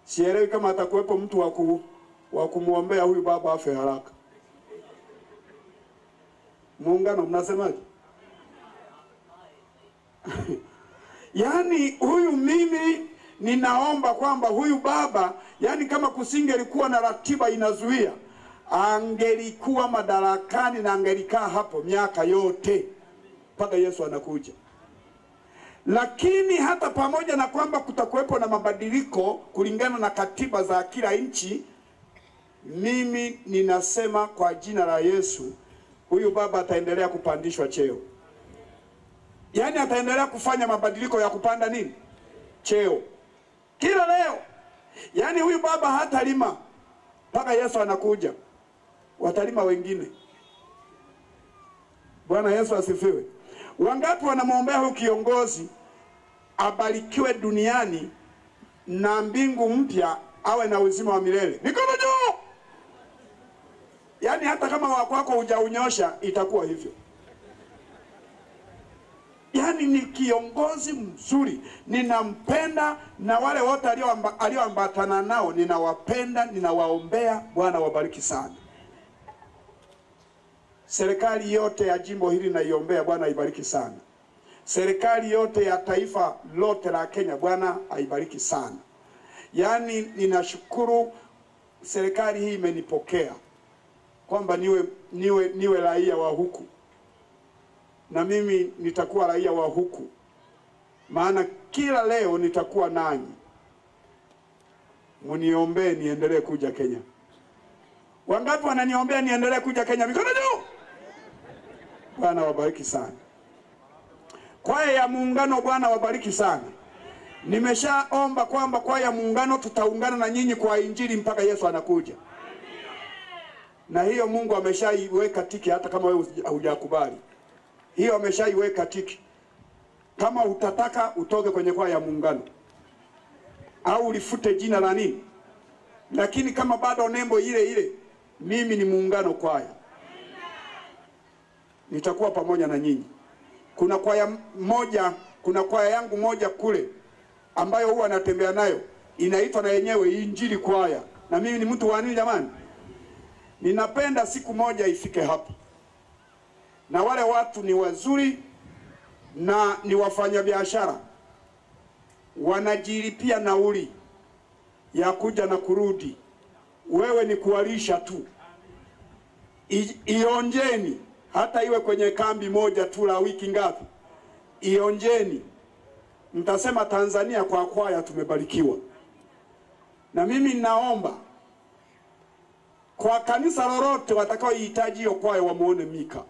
Sielewi kama atakuwepo mtu wa kumuombea huyu baba afe haraka. Muungano mnasemaje? Yaani huyu mimi ninaomba kwamba huyu baba, yani kama kusingelikuwa na ratiba inazuia, angelikuwa madarakani na angelikaa hapo miaka yote mpaka Yesu anakuja. Lakini hata pamoja na kwamba kutakuwepo na mabadiliko kulingana na katiba za kila nchi, mimi ninasema kwa jina la Yesu, huyu baba ataendelea kupandishwa cheo. Yaani ataendelea kufanya mabadiliko ya kupanda nini? Cheo. Kila leo. Yaani huyu baba hatalima mpaka Yesu anakuja. Watalima wengine. Bwana Yesu asifiwe. Wangapi wanamwombea huyu kiongozi abarikiwe duniani na mbingu mpya, awe na uzima wa milele? Mikono juu. Yaani hata kama wako hujaunyosha itakuwa hivyo. Yaani ni kiongozi mzuri, ninampenda, na wale wote alioambatana nao ninawapenda, ninawaombea. Bwana wabariki sana. Serikali yote ya jimbo hili naiombea, Bwana aibariki sana. Serikali yote ya taifa lote la Kenya, Bwana aibariki sana. Yaani ninashukuru serikali hii imenipokea kwamba niwe raia wa huku. na mimi nitakuwa raia wa huku, maana kila leo nitakuwa nanyi. Mniombee niendelee kuja Kenya. Wangapi wananiombea niendelee kuja Kenya? Mikono juu. Bwana wabariki sana. Kwaya ya Muungano, Bwana wabariki sana. Nimeshaomba kwamba kwaya ya Muungano tutaungana na nyinyi kwa injili mpaka Yesu anakuja. Na hiyo Mungu ameshaiweka tiki, hata kama wewe hujakubali. Hiyo ameshaiweka tiki. Kama utataka utoke kwenye kwaya ya Muungano au ulifute jina la nini, lakini kama bado nembo ile ile, mimi ni Muungano kwaya, nitakuwa pamoja na nyinyi. Kuna kwaya moja, kuna kwaya yangu moja kule ambayo huwa natembea nayo, inaitwa na yenyewe Injili Kwaya. Na mimi ni mtu wa nini jamani? Ninapenda siku moja ifike hapa. Na wale watu ni wazuri na ni wafanyabiashara, wanajilipia nauli ya kuja na kurudi. Wewe ni kuwalisha tu. Ionjeni, hata iwe kwenye kambi moja tu la wiki ngapi, ionjeni. Mtasema Tanzania kwa kwaya tumebarikiwa. Na mimi naomba kwa kanisa lolote watakaohitaji hiyo kwaya wamuone Mika.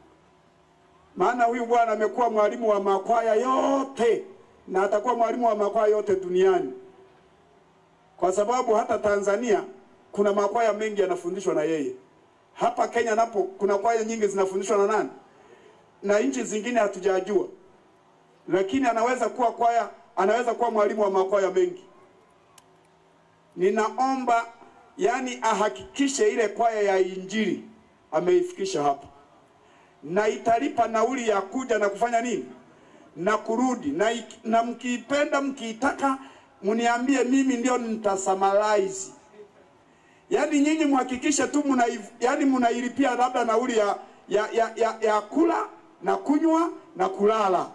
Maana huyu bwana amekuwa mwalimu wa makwaya yote, na atakuwa mwalimu wa makwaya yote duniani. Kwa sababu hata Tanzania kuna makwaya mengi yanafundishwa na yeye. Hapa Kenya napo kuna kwaya nyingi zinafundishwa na nani? Na nchi zingine hatujajua. Lakini anaweza kuwa kwaya, anaweza kuwa mwalimu wa makwaya mengi. Ninaomba yani ahakikishe ile kwaya ya Injili ameifikisha hapa. Na italipa nauli ya kuja na kufanya nini? Na kurudi. Na mkiipenda mkiitaka mniambie, mimi ndio nitasamalize. Yaani nyinyi muhakikishe tu yani mnailipia labda nauli ya kula na kunywa na kulala,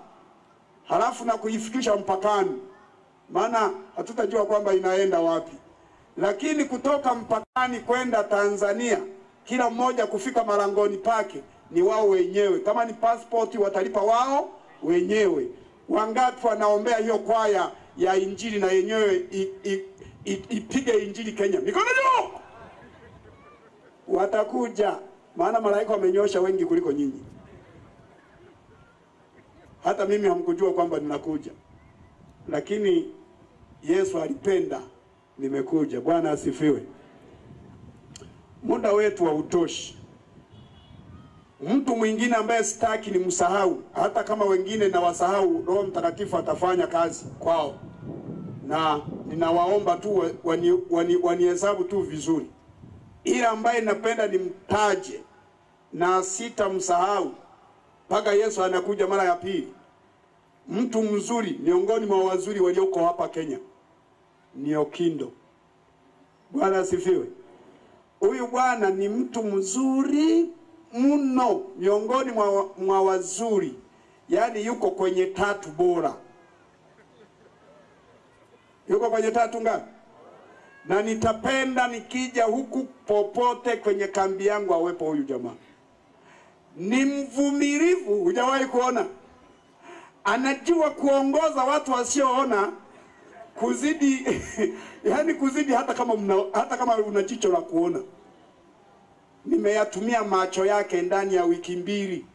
halafu na kuifikisha mpakani, maana hatutajua kwamba inaenda wapi. Lakini kutoka mpakani kwenda Tanzania, kila mmoja kufika malangoni pake ni wao wenyewe. Kama ni passport watalipa wao wenyewe. Wangapi wanaombea hiyo kwaya ya Injili na yenyewe ipige Injili Kenya? Mikono juu. Watakuja, maana malaika wamenyosha wengi kuliko nyinyi. Hata mimi hamkujua kwamba ninakuja, lakini Yesu alipenda nimekuja. Bwana asifiwe. Muda wetu hautoshi. Mtu mwingine ambaye sitaki ni msahau, hata kama wengine na wasahau, Roho Mtakatifu atafanya kazi kwao. Na ninawaomba tu wanihesabu tu vizuri. Ila ambaye napenda nimtaje na sitamsahau mpaka Yesu anakuja mara ya pili, mtu mzuri miongoni mwa wazuri walioko hapa Kenya ni Okindo. Bwana asifiwe. Huyu bwana ni mtu mzuri mno, miongoni mwa wazuri. Yaani yuko kwenye tatu bora. Yuko kwenye tatu ngapi? Na nitapenda nikija huku popote kwenye kambi yangu awepo huyu jamaa. Ni mvumilivu, hujawahi kuona. Anajua kuongoza watu wasioona kuzidi yani kuzidi hata kama una jicho la kuona. Nimeyatumia macho yake ndani ya wiki mbili.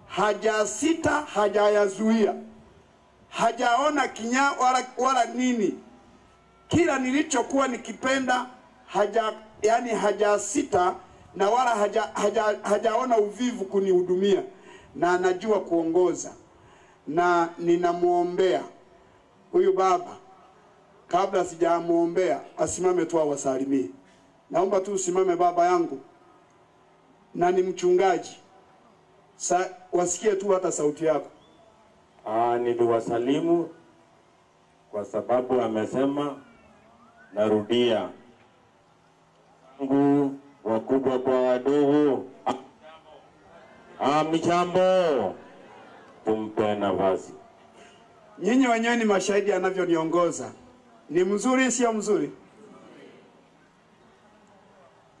Hajasita, hajayazuia. Hajaona kinya wala nini. Kila nilichokuwa nikipenda hajasita na wala hajaona uvivu kunihudumia, na anajua kuongoza. Na ninamuombea huyu baba. Kabla sijamuombea asimame tu awasalimie. Naomba tu usimame baba yangu, na ni mchungaji. Wasikie tu hata sauti yako. Niliwasalimu kwa sababu amesema, narudia, wangu wakubwa kwa wadogo, michambo, tumpe nafasi. Nyinyi wenyewe ni mashahidi anavyoniongoza. Ni mzuri sio mzuri?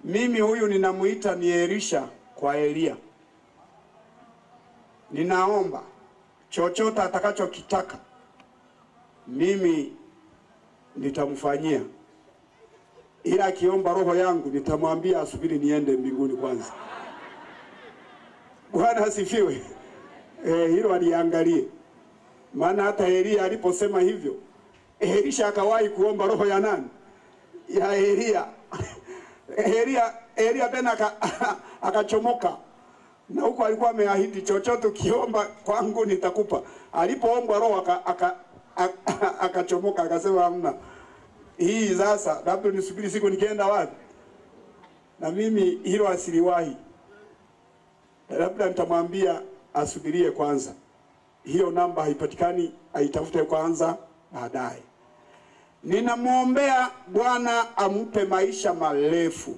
Mimi huyu ninamuita ni Elisha kwa Elia. Ninaomba chochote atakachokitaka mimi nitamfanyia, ila akiomba roho yangu nitamwambia asubiri niende mbinguni kwanza. Bwana asifiwe. Hilo aliangalie. Maana hata Elia aliposema hivyo, Elisha akawahi kuomba roho ya nani? Ya Elia. Elia tena akachomoka. Na huko alikuwa ameahidi chochote ukiomba kwangu nitakupa. Alipoombwa roho akachomoka akasema hamna. Hii sasa labda nisubiri siku nikienda wapi? Na mimi hilo asiliwahi. Labda nitamwambia asubirie kwanza. Hiyo namba haipatikani, aitafute kwanza baadaye. Ninamuombea Bwana ampe maisha marefu.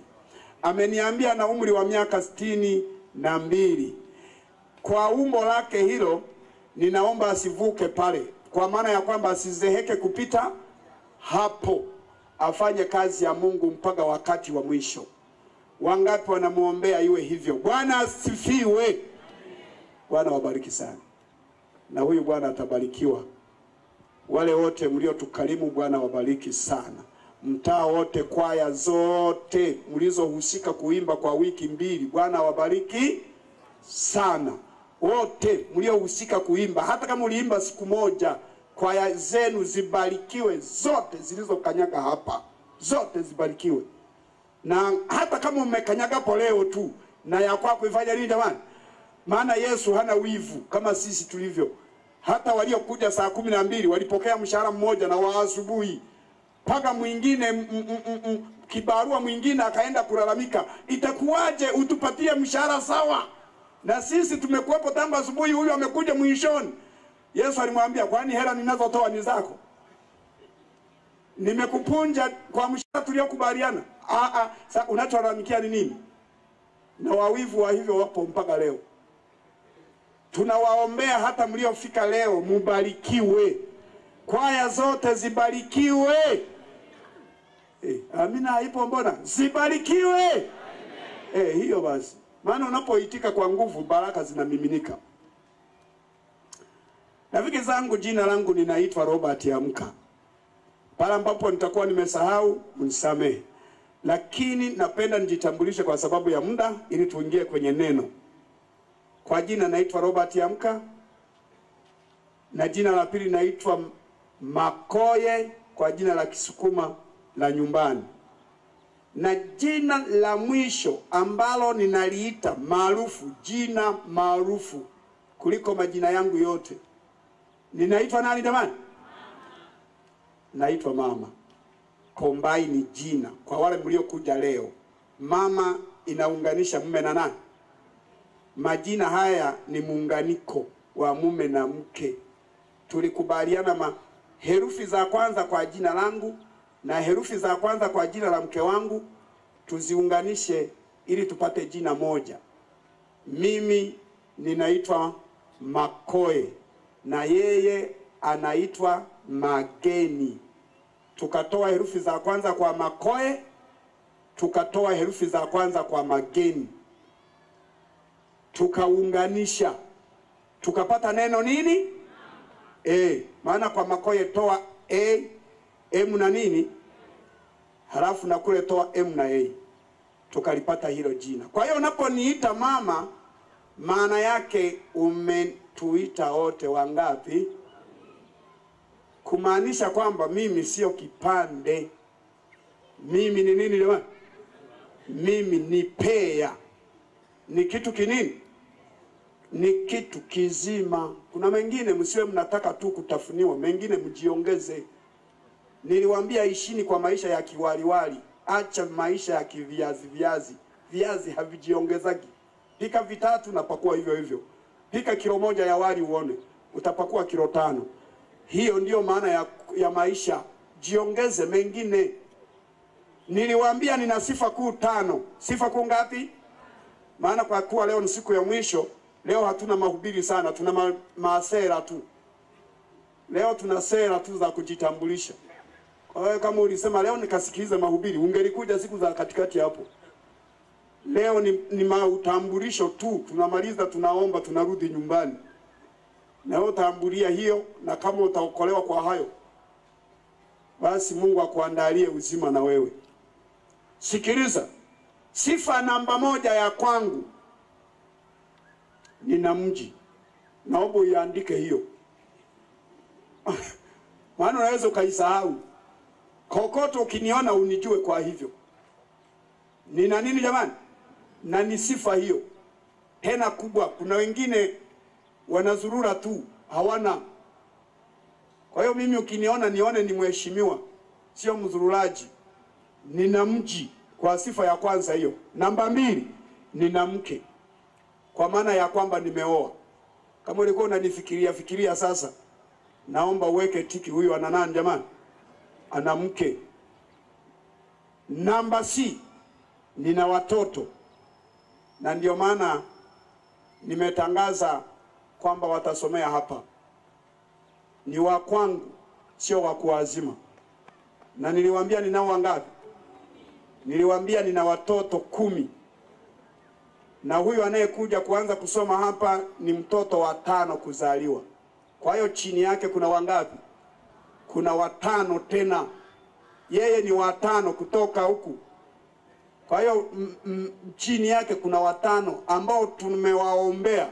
Ameniambia na umri wa miaka 62. Kwa umbo lake hilo ninaomba asivuke pale, kwa maana ya kwamba asizeheke kupita hapo. Afanye kazi ya Mungu mpaka wakati wa mwisho. Wangapi wanamuombea iwe hivyo? Bwana asifiwe. Bwana wabariki sana. Na huyu bwana atabarikiwa. Wale wote mliotukarimu, Bwana wabariki sana. Mtaa wote, kwaya zote mlizohusika kuimba kwa wiki 2, Bwana wabariki sana. Wote mliohusika kuimba, hata kama uliimba siku moja, kwaya zenu zibarikiwe zote zilizokanyaga hapa. Zote zibarikiwe. Na hata kama umekanyaga hapo leo tu, na ya kwako ifanye nini jamani? Maana Yesu hana wivu kama sisi tulivyo. Hata waliokuja saa 12 walipokea mshahara mmoja na wa asubuhi. Paka mwingine kibarua mwingine akaenda kulalamika, itakuwaje utupatie mshahara sawa? Na sisi tumekuwepo tangu asubuhi, huyu amekuja mwishoni. Yesu alimwambia, kwani hela ninazotoa ni zako? Nimekupunja kwa mshahara tuliokubaliana. Sasa unacholalamikia ni nini? Na wawivu wa hivyo wapo mpaka leo. Tunawaombea hata mliofika leo mubarikiwe. Kwaya zote zibarikiwe. Amina haipo mbona? Zibarikiwe. Hiyo basi. Maana unapoitika kwa nguvu baraka zinamiminika. Rafiki zangu, jina langu ninaitwa Robert Amka. Pale ambapo nitakuwa nimesahau mnisamehe. Lakini napenda nijitambulishe kwa sababu ya muda ili tuingie kwenye neno. Kwa jina naitwa Robert Amka, na jina la pili naitwa Makoye kwa jina la Kisukuma la nyumbani. Na jina la mwisho ambalo ninaliita maarufu, jina maarufu kuliko majina yangu yote, ninaitwa nani jamani? Naitwa Mama. Combine jina kwa wale mliokuja leo. Mama inaunganisha mume na nani? Majina haya ni muunganiko wa mume na mke. Tulikubaliana herufi za kwanza kwa jina langu na herufi za kwanza kwa jina la mke wangu tuziunganishe ili tupate jina moja. Mimi ninaitwa Makoe na yeye anaitwa Mageni. Tukatoa herufi za kwanza kwa Makoe, tukatoa herufi za kwanza kwa Mageni, tukaunganisha, tukapata neno nini? Maana kwa Makoe toa A, M na nini, halafu na kule toa M na A, tukalipata hilo jina. Kwa hiyo unaponiita mama, maana yake umetuita wote wangapi? Kumaanisha kwamba mimi sio kipande. Mimi ni nini jamani? Mimi ni pea. Ni kitu kinini? Ni kitu kizima. Kuna mengine msiwe mnataka tu kutafuniwa, mengine mjiongeze. Niliwaambia ishini kwa maisha ya kiwaliwali, acha maisha ya kiviazi viazi. Viazi havijiongezagi. Pika vitatu na pakua hivyo hivyo. Pika kilo 1 ya wali uone, utapakua kilo 5. Hiyo ndiyo maana ya maisha. Jiongeze mengine. Niliwaambia nina sifa kuu 5. Sifa kuu ngapi? Maana kwa kuwa leo ni siku ya mwisho, leo hatuna mahubiri sana, tuna maasera tu. Leo tuna sera tu za kujitambulisha. Kwa hiyo kama ulisema leo nikasikilize mahubiri, ungelikuja siku za katikati hapo. Leo ni mautambulisho tu, tunamaliza, tunaomba, tunarudi nyumbani. Na wewe utaambulia hiyo, na kama utaokolewa kwa hayo, basi Mungu akuandalie uzima na wewe. Sikiliza, sifa namba 1 ya kwangu, nina mji. Naomba uiandike hiyo. Maana unaweza ukaisahau. Kokoto ukiniona unijue kwa hivyo. Nina nini jamani? Na ni sifa hiyo. Tena kubwa. Kuna wengine wanazurura tu, hawana. Kwa hiyo mimi ukiniona nione ni mheshimiwa, sio mzururaji. Nina mji kwa sifa ya kwanza hiyo. Namba 2, nina mke. Kwa maana ya kwamba nimeoa. Kama ulikuwa unanifikiria fikiria sasa, naomba uweke tiki, huyu ana nani jamani? Ana mke. Namba C, nina watoto. Na ndio maana nimetangaza kwamba watasomea hapa. Ni wa kwangu, sio wa kuazima. Na niliwaambia ninao wangapi? Niliwaambia nina watoto 10. Na huyu anayekuja kuanza kusoma hapa ni mtoto wa 5 kuzaliwa. Kwa hiyo chini yake kuna wangapi? Kuna 5 tena. Yeye ni wa 5 kutoka huku. Kwa hiyo chini yake kuna 5 ambao tumewaombea.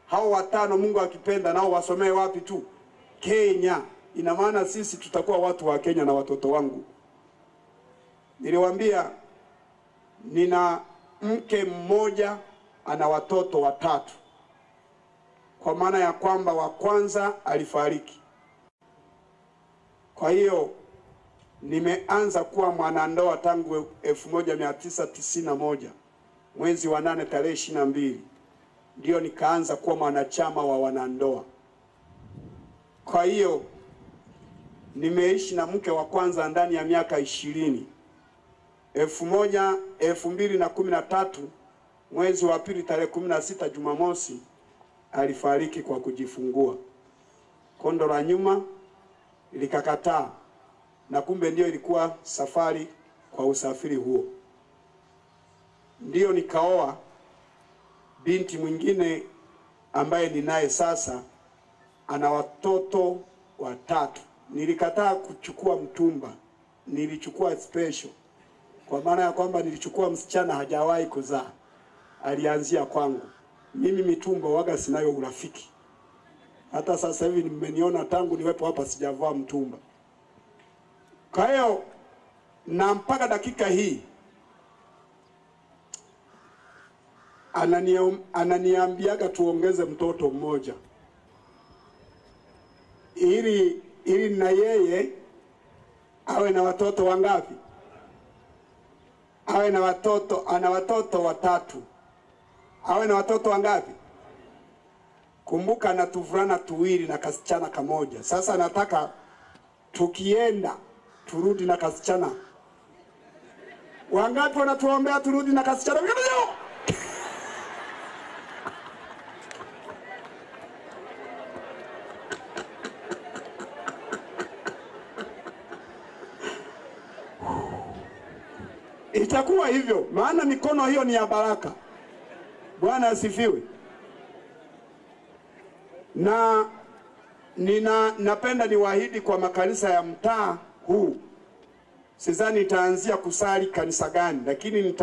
Hao 5 Mungu akipenda nao wasomee wapi tu? Kenya. Ina maana sisi tutakuwa watu wa Kenya na watoto wangu. Niliwaambia nina mke mmoja ana watoto 3. Kwa maana ya kwamba wa kwanza alifariki. Kwa hiyo nimeanza kuwa mwanandoa tangu 1991 mwezi wa 8 tarehe 22 ndio nikaanza kuwa mwanachama wa wanandoa. Kwa hiyo nimeishi na mke wa kwanza ndani ya miaka 20. 2013 mwezi wa pili tarehe 16 Jumamosi alifariki kwa kujifungua. Kondo la nyuma likakataa, na kumbe ndio ilikuwa safari kwa usafiri huo. Ndio nikaoa binti mwingine ambaye ninaye sasa, ana watoto 3. Nilikataa kuchukua mtumba, nilichukua special. Kwa maana ya kwamba nilichukua msichana hajawahi kuzaa, alianzia kwangu. Mimi mitumba waga sinayo urafiki. Hata sasa hivi nimeniona tangu niwepo hapa sijavaa mtumba. Kwa hiyo na mpaka dakika hii ananiambiaga tuongeze mtoto mmoja ili na yeye awe na watoto wangapi? Awe na watoto, ana watoto 3. Awe na watoto wangapi? Kumbuka na tuvulana 2 na kasichana kamoja. Sasa nataka tukienda turudi na kasichana. Wangapi wanatuombea turudi na kasichana? Itakuwa hivyo, maana mikono hiyo ni ya baraka. Bwana asifiwe. Na napenda niwaahidi kwa makanisa ya mtaa huu. Sidhani nitaanzia kusali kanisa gani, lakini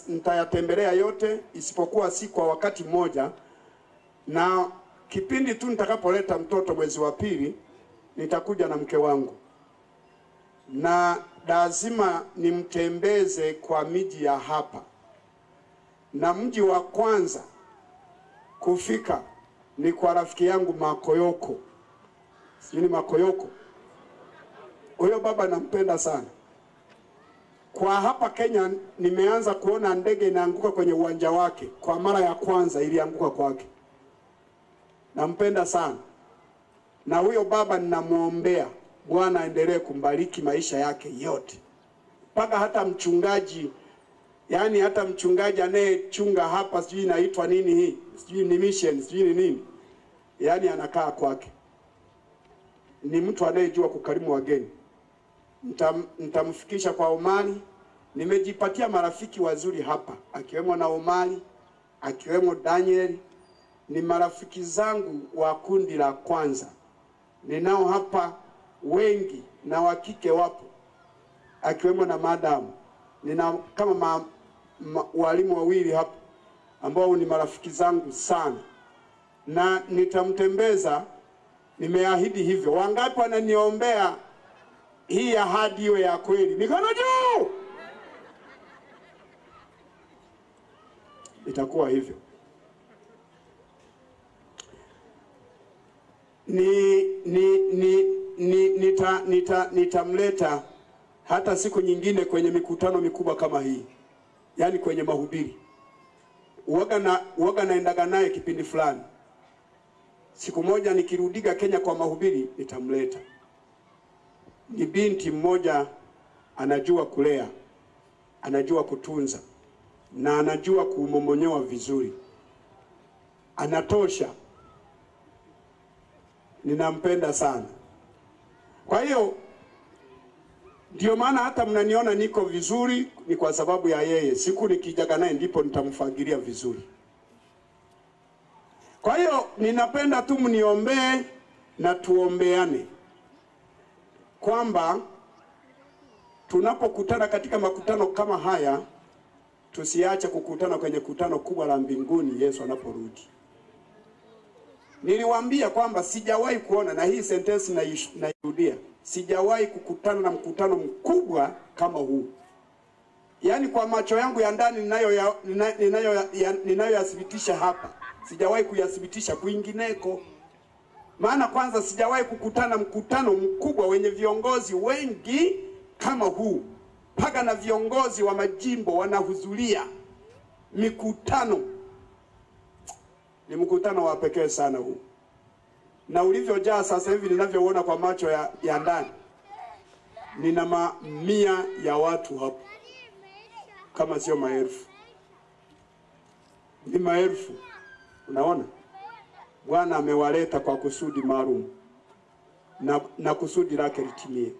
nitayatembelea yote isipokuwa si kwa wakati mmoja. Na kipindi tu nitakapoleta mtoto mwezi wa pili, nitakuja na mke wangu. Na lazima nimtembeze kwa miji ya hapa. Na mji wa kwanza kufika ni kwa rafiki yangu Makoyoko. Sijui ni Makoyoko. Huyo baba nampenda sana. Kwa hapa Kenya nimeanza kuona ndege inaanguka kwenye uwanja wake. Kwa mara ya kwanza ilianguka kwake. Nampenda sana. Na huyo baba ninamuombea Bwana aendelee kumbariki maisha yake yote. Mpaka hata mchungaji, yani hata mchungaji anayechunga hapa, sijui inaitwa nini hii, sijui ni mission, sijui ni nini, yani anakaa kwake. Ni mtu anayejua kukarimu wageni. Nitamfikisha kwa Omari. Nimejipatia marafiki wazuri hapa, akiwemo na Omari, akiwemo Daniel. Ni marafiki zangu wa kundi la kwanza. Ninao hapa wengi na wa kike wapo, akiwemo na madamu. Nina kama walimu wawili hapa ambao ni marafiki zangu sana, na nitamtembeza, nimeahidi hivyo. Wangapi wananiombea hii ahadi iwe ya kweli? Mikono juu! Itakuwa hivyo. Nitamleta hata siku nyingine kwenye mikutano mikubwa kama hii, yani kwenye mahubiri. Uwaga naendaga naye kipindi fulani. Siku moja nikirudiga Kenya kwa mahubiri nitamleta. Ni binti mmoja anajua kulea, anajua kutunza, na anajua kumomonyoa vizuri. Anatosha. Ninampenda sana. Kwa hiyo ndio maana hata mnaniona niko vizuri ni kwa sababu ya yeye. Siku nikijaga naye ndipo nitamfagilia vizuri. Kwa hiyo ninapenda tu mniombee na tuombeane kwamba tunapokutana katika makutano kama haya tusiache kukutana kwenye kutano kubwa la mbinguni Yesu anaporudi. Niliwaambia kwamba sijawahi kuona, na hii sentensi nairudia, sijawahi kukutana na mkutano mkubwa kama huu. Yaani kwa macho yangu ya ndani ninayoyathibitisha hapa, sijawahi kuyathibitisha kwingineko. Maana kwanza sijawahi kukutana mkutano mkubwa wenye viongozi wengi kama huu. Paka na viongozi wa majimbo wanahudhuria mikutano. Ni mkutano wa pekee sana huu. Na ulivyojaa sasa hivi ninavyoona kwa macho ya ndani, nina mamia ya watu hapo, kama sio maelfu. Ni maelfu. Unaona? Bwana amewaleta kwa kusudi maalum, na kusudi lake litimie.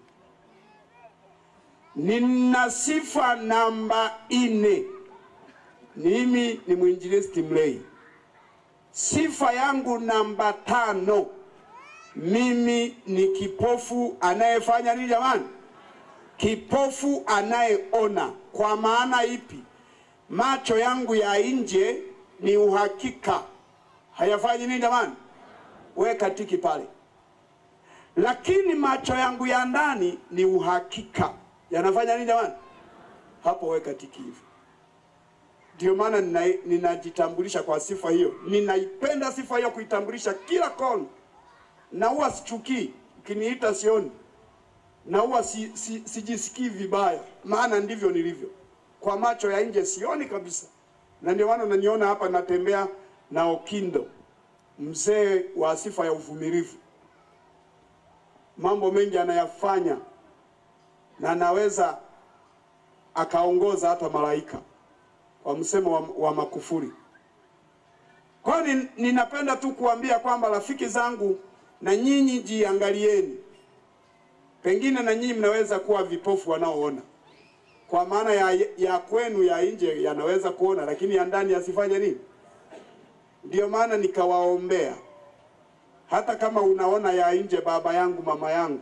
Nina sifa namba 4. Mimi ni mwinjilisti Mlei. Sifa yangu namba 5. Mimi ni kipofu anayefanya nini jamani? Kipofu anayeona. Kwa maana ipi? Macho yangu ya nje ni uhakika hayafanyi nini jamani? Weka tiki pale. Lakini macho yangu ya ndani ni uhakika yanafanya nini jamani? Hapo weka tiki hivyo. Ndio maana ninajitambulisha kwa sifa hiyo. Ninaipenda sifa hiyo, kuitambulisha kila kona. Na huwa sichukii ukiniita sioni. Na huwa sijisikii vibaya, maana ndivyo nilivyo. Kwa macho ya nje sioni kabisa. Na ndio maana unaniona hapa natembea na Okindo, mzee wa sifa ya uvumilivu. Mambo mengi anayafanya na anaweza akaongoza hata malaika, kwa msemo wa makufuri. Kwa hiyo ninapenda tu kuambia kwamba rafiki zangu, na nyinyi jiangalieni. Pengine na nyinyi mnaweza kuwa vipofu wanaoona. Kwa maana ya kwenu ya nje yanaweza kuona, lakini ya ndani yasifanye nini? Ndio maana nikawaombea. Hata kama unaona ya nje, baba yangu, mama yangu,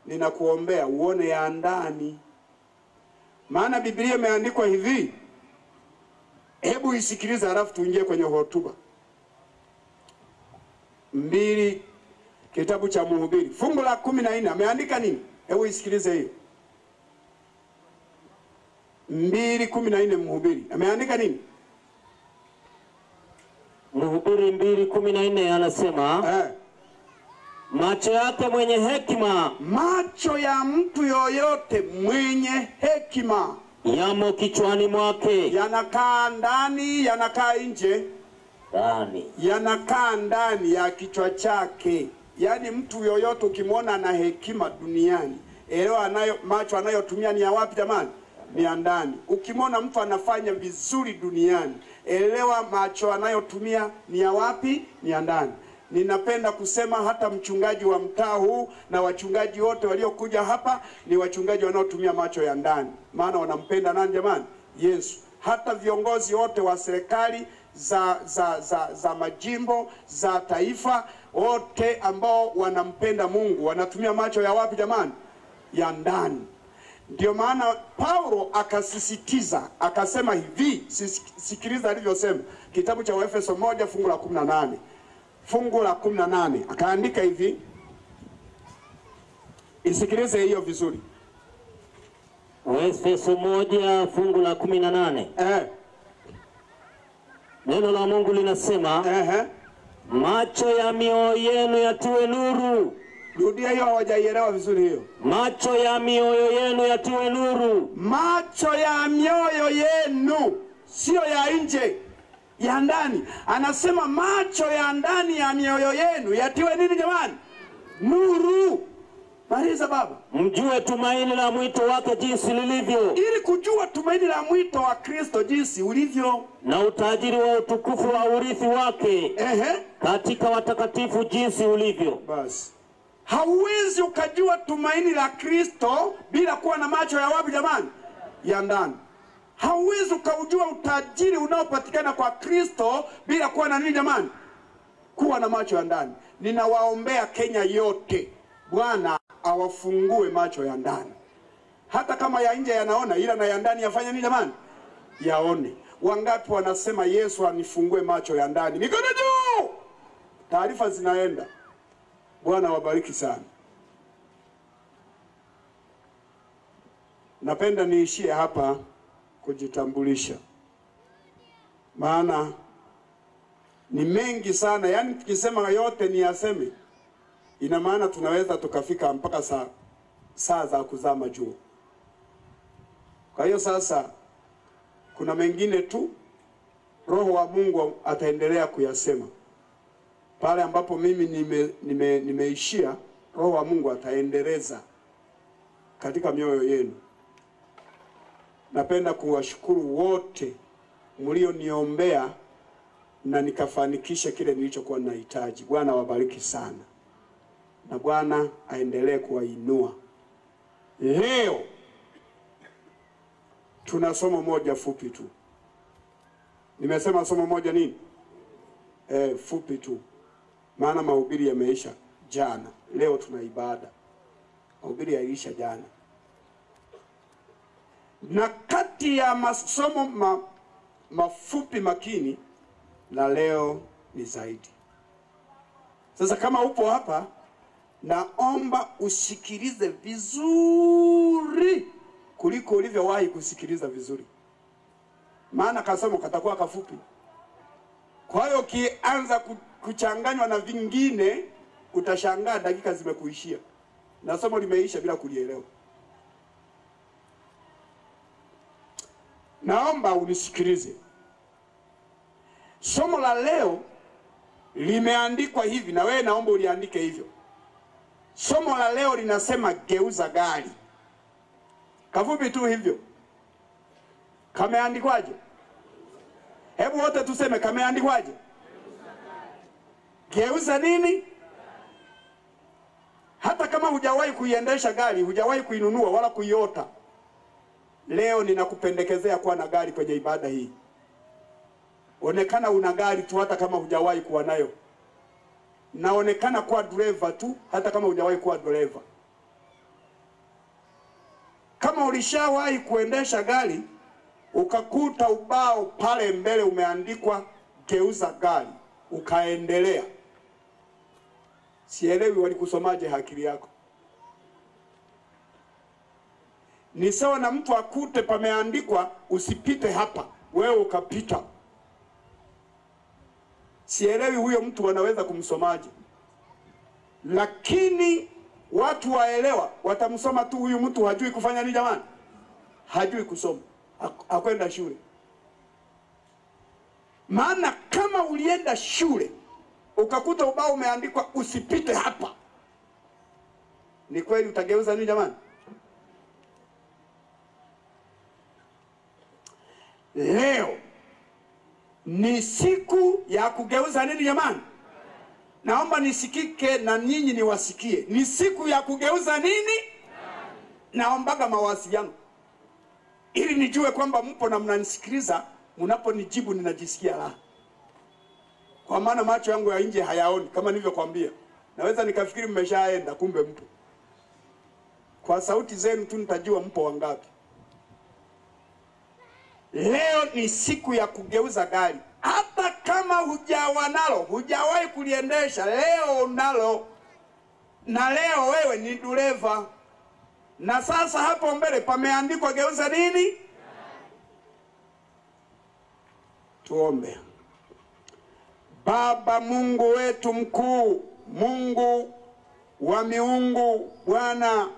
ninakuombea uone ya ndani. Maana Biblia imeandikwa hivi. Hebu isikilize halafu tuingie kwenye hotuba. 2, kitabu cha Mhubiri, fungu la 14, ameandika nini? Hebu isikilize hiyo. 2:14 Mhubiri. Ameandika nini? Mhubiri 2:14 anasema, macho yake mwenye hekima, macho ya mtu yoyote mwenye hekima yamo kichwani mwake. Yanakaa ndani, yanakaa nje? Ndani. Yanakaa ndani ya kichwa chake. Yaani mtu yoyote ukimwona ana hekima duniani, elewa anayo macho anayotumia ni ya wapi jamani? Ni ya ndani. Ukimwona mtu anafanya vizuri duniani, elewa macho anayotumia ni ya wapi? Ni ya ndani. Ninapenda kusema hata mchungaji wa mtaa huu na wachungaji wote waliokuja hapa ni wachungaji wanaotumia macho ya ndani. Maana wanampenda nani jamani? Yesu. Hata viongozi wote wa serikali za majimbo, za taifa, wote ambao wanampenda Mungu wanatumia macho ya wapi jamani? Ya ndani. Ndio maana Paulo akasisitiza, akasema hivi, sikiliza alivyosema. Kitabu cha Waefeso 1 fungu la 18. Fungu la 18 akaandika hivi. Isikilize hiyo vizuri. Waefeso 1 fungu la 18. Neno la Mungu linasema, macho ya mioyo yenu yatiwe nuru. Rudia hiyo, hawajaielewa vizuri hiyo. Macho ya mioyo yenu yatiwe nuru. Macho ya mioyo yenu, sio ya nje, ya ndani. Anasema macho ya ndani ya mioyo yenu yatiwe nini jamani? Nuru. Maliza baba. Mjue tumaini la mwito wake jinsi lilivyo. Ili kujua tumaini la mwito wa Kristo jinsi ulivyo. Na utajiri wa utukufu wa urithi wake. Katika watakatifu jinsi ulivyo. Basi. Hauwezi ukajua tumaini la Kristo bila kuwa na macho ya wapi jamani? Ya ndani. Hauwezi ukaujua utajiri unaopatikana kwa Kristo bila kuwa na nini jamani? Kuwa na macho ya ndani. Ninawaombea Kenya yote, Bwana awafungue macho ya ndani. Hata kama ya nje yanaona, ila na ya ndani yafanye nini jamani? Yaone. Wangapi wanasema Yesu anifungue macho ya ndani? Mikono juu! Taarifa zinaenda. Bwana wabariki sana. Napenda niishie hapa kujitambulisha, maana ni mengi sana. Yaani tukisema yote ni yaseme, ina maana tunaweza tukafika mpaka saa za kuzama jua. Kwa hiyo sasa kuna mengine tu Roho wa Mungu ataendelea kuyasema. Pale ambapo mimi nimeishia, Roho wa Mungu ataendeleza katika mioyo yenu. Napenda kuwashukuru wote mlioniombea na nikafanikisha kile nilichokuwa nahitaji. Bwana wabariki sana, na Bwana aendelee kuwainua. Leo tuna somo moja fupi tu. Nimesema somo moja nini? Fupi tu. Maana mahubiri yameisha jana. Leo tuna ibada. Mahubiri yaliisha jana. Na kati ya masomo mafupi makini, la leo ni zaidi. Sasa kama upo hapa, naomba usikilize vizuri kuliko ulivyowahi kusikiliza vizuri. Maana kasomo katakuwa kafupi. Kwa hiyo ukianza kuchanganywa na vingine, utashangaa dakika zimekuishia na somo limeisha bila kulielewa. Naomba unisikilize. Somo la leo limeandikwa hivi, na wewe naomba uliandike hivyo. Somo la leo linasema geuza gari. Kafupi tu hivyo. Kameandikwaje? Hebu wote tuseme kameandikwaje? Geuza nini? Hata kama hujawahi kuiendesha gari, hujawahi kuinunua wala kuiota, leo ninakupendekezea kuwa na gari kwenye ibada hii. Onekana una gari tu hata kama hujawahi kuwa nayo. Naonekana kuwa driver tu hata kama hujawahi kuwa driver. Kama ulishawahi kuendesha gari, ukakuta ubao pale mbele umeandikwa geuza gari, ukaendelea, sielewi walikusomaje akili yako. Ni sawa na mtu akute pameandikwa usipite hapa, wewe ukapita. Sielewi huyo mtu wanaweza kumsomaje. Lakini watu waelewa, watamsoma tu huyu mtu hajui kufanya nini jamani? Hajui kusoma, hakwenda shule. Maana kama ulienda shule ukakuta ubao umeandikwa usipite hapa, ni kweli utageuza nini jamani? Leo ni siku ya kugeuza nini jamani? Naomba nisikike na nyinyi niwasikie. Ni siku ya kugeuza nini? Naombaga mawasiliano ili nijue kwamba mpo na mnanisikiliza. Mnaponijibu ninajisikia raha. Kwa maana macho yangu ya nje hayaoni, kama nilivyokuambia. Naweza nikafikiri mmeshaenda, kumbe mpo. Kwa sauti zenu tu nitajua mpo wangapi. Leo ni siku ya kugeuza gari. Hata kama hujawa nalo, hujawahi kuliendesha, leo unalo. Na leo wewe ni dereva. Na sasa hapo mbele pameandikwa geuza nini? Tuombe. Baba Mungu wetu mkuu, Mungu wa miungu, Bwana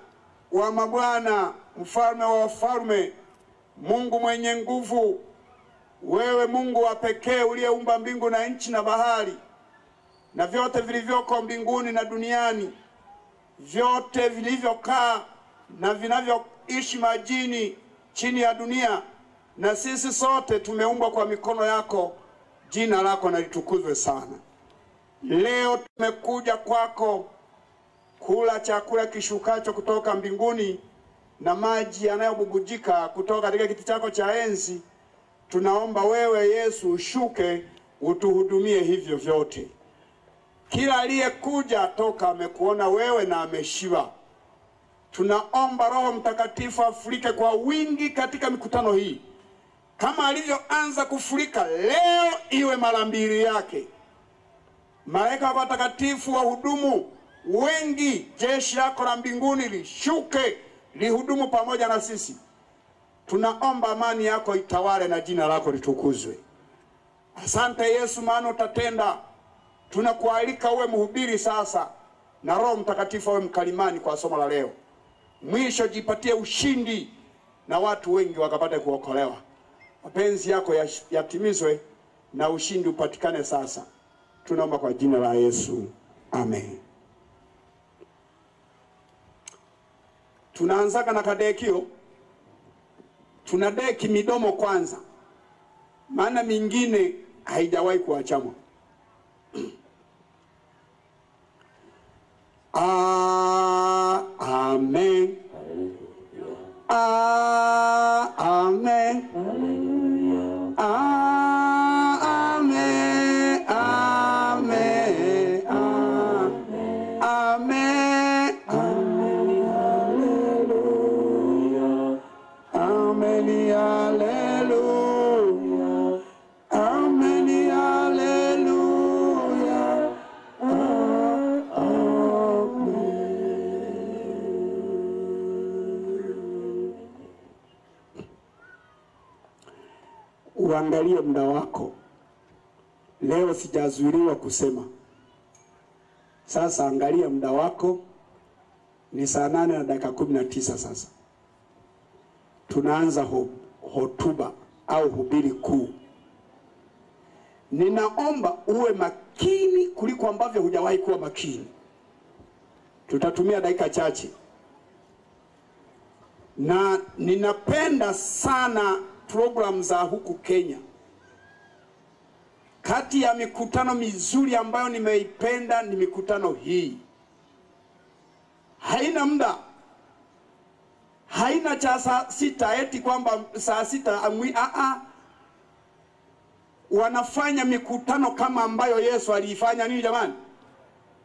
wa mabwana, mfalme wa wafalme, Mungu mwenye nguvu, wewe Mungu wa pekee uliyeumba mbingu na nchi na bahari na vyote vilivyoko mbinguni na duniani, vyote vilivyokaa na vinavyoishi majini chini ya dunia, na sisi sote tumeumbwa kwa mikono yako. Jina lako na litukuzwe sana. Leo tumekuja kwako kula chakula kishukacho kutoka mbinguni na maji yanayobubujika kutoka katika kiti chako cha enzi. Tunaomba wewe Yesu ushuke utuhudumie hivyo vyote. Kila aliyekuja toka amekuona wewe na ameshiba. Tunaomba Roho Mtakatifu afurike kwa wingi katika mikutano hii. Kama alivyoanza kufurika leo, iwe mara mbili yake. Malaika watakatifu wahudumu wengi, jeshi lako la mbinguni lishuke lihudumu pamoja na sisi. Tunaomba amani yako itawale na jina lako litukuzwe. Asante Yesu, maana utatenda. Tunakualika uwe mhubiri sasa na Roho Mtakatifu awe mkalimani kwa somo la leo. Mwisho jipatie ushindi na watu wengi wakapate kuokolewa. Mapenzi yako yatimizwe na ushindi upatikane sasa. Tunaomba kwa jina la Yesu. Amen. Tunaanza na kadekio. Tunadeki midomo kwanza, maana mingine haijawahi kuachamwa. Amen. Amen. Amen. Amen. Amen. Amen. Hallelujah. Amen. Hallelujah. Amen. Uangalie muda wako. Leo sijazuiliwa kusema. Sasa angalia muda wako. Ni saa 8:19 sasa. Tunaanza hotuba au hubiri kuu. Ninaomba uwe makini kuliko ambavyo hujawahi kuwa makini. Tutatumia dakika chache. Na ninapenda sana program za huku Kenya. Kati ya mikutano mizuri ambayo nimeipenda ni mikutano hii. Haina muda. Haina cha saa 6 eti kwamba saa 6 wanafanya mikutano kama ambayo Yesu aliifanya nini jamani?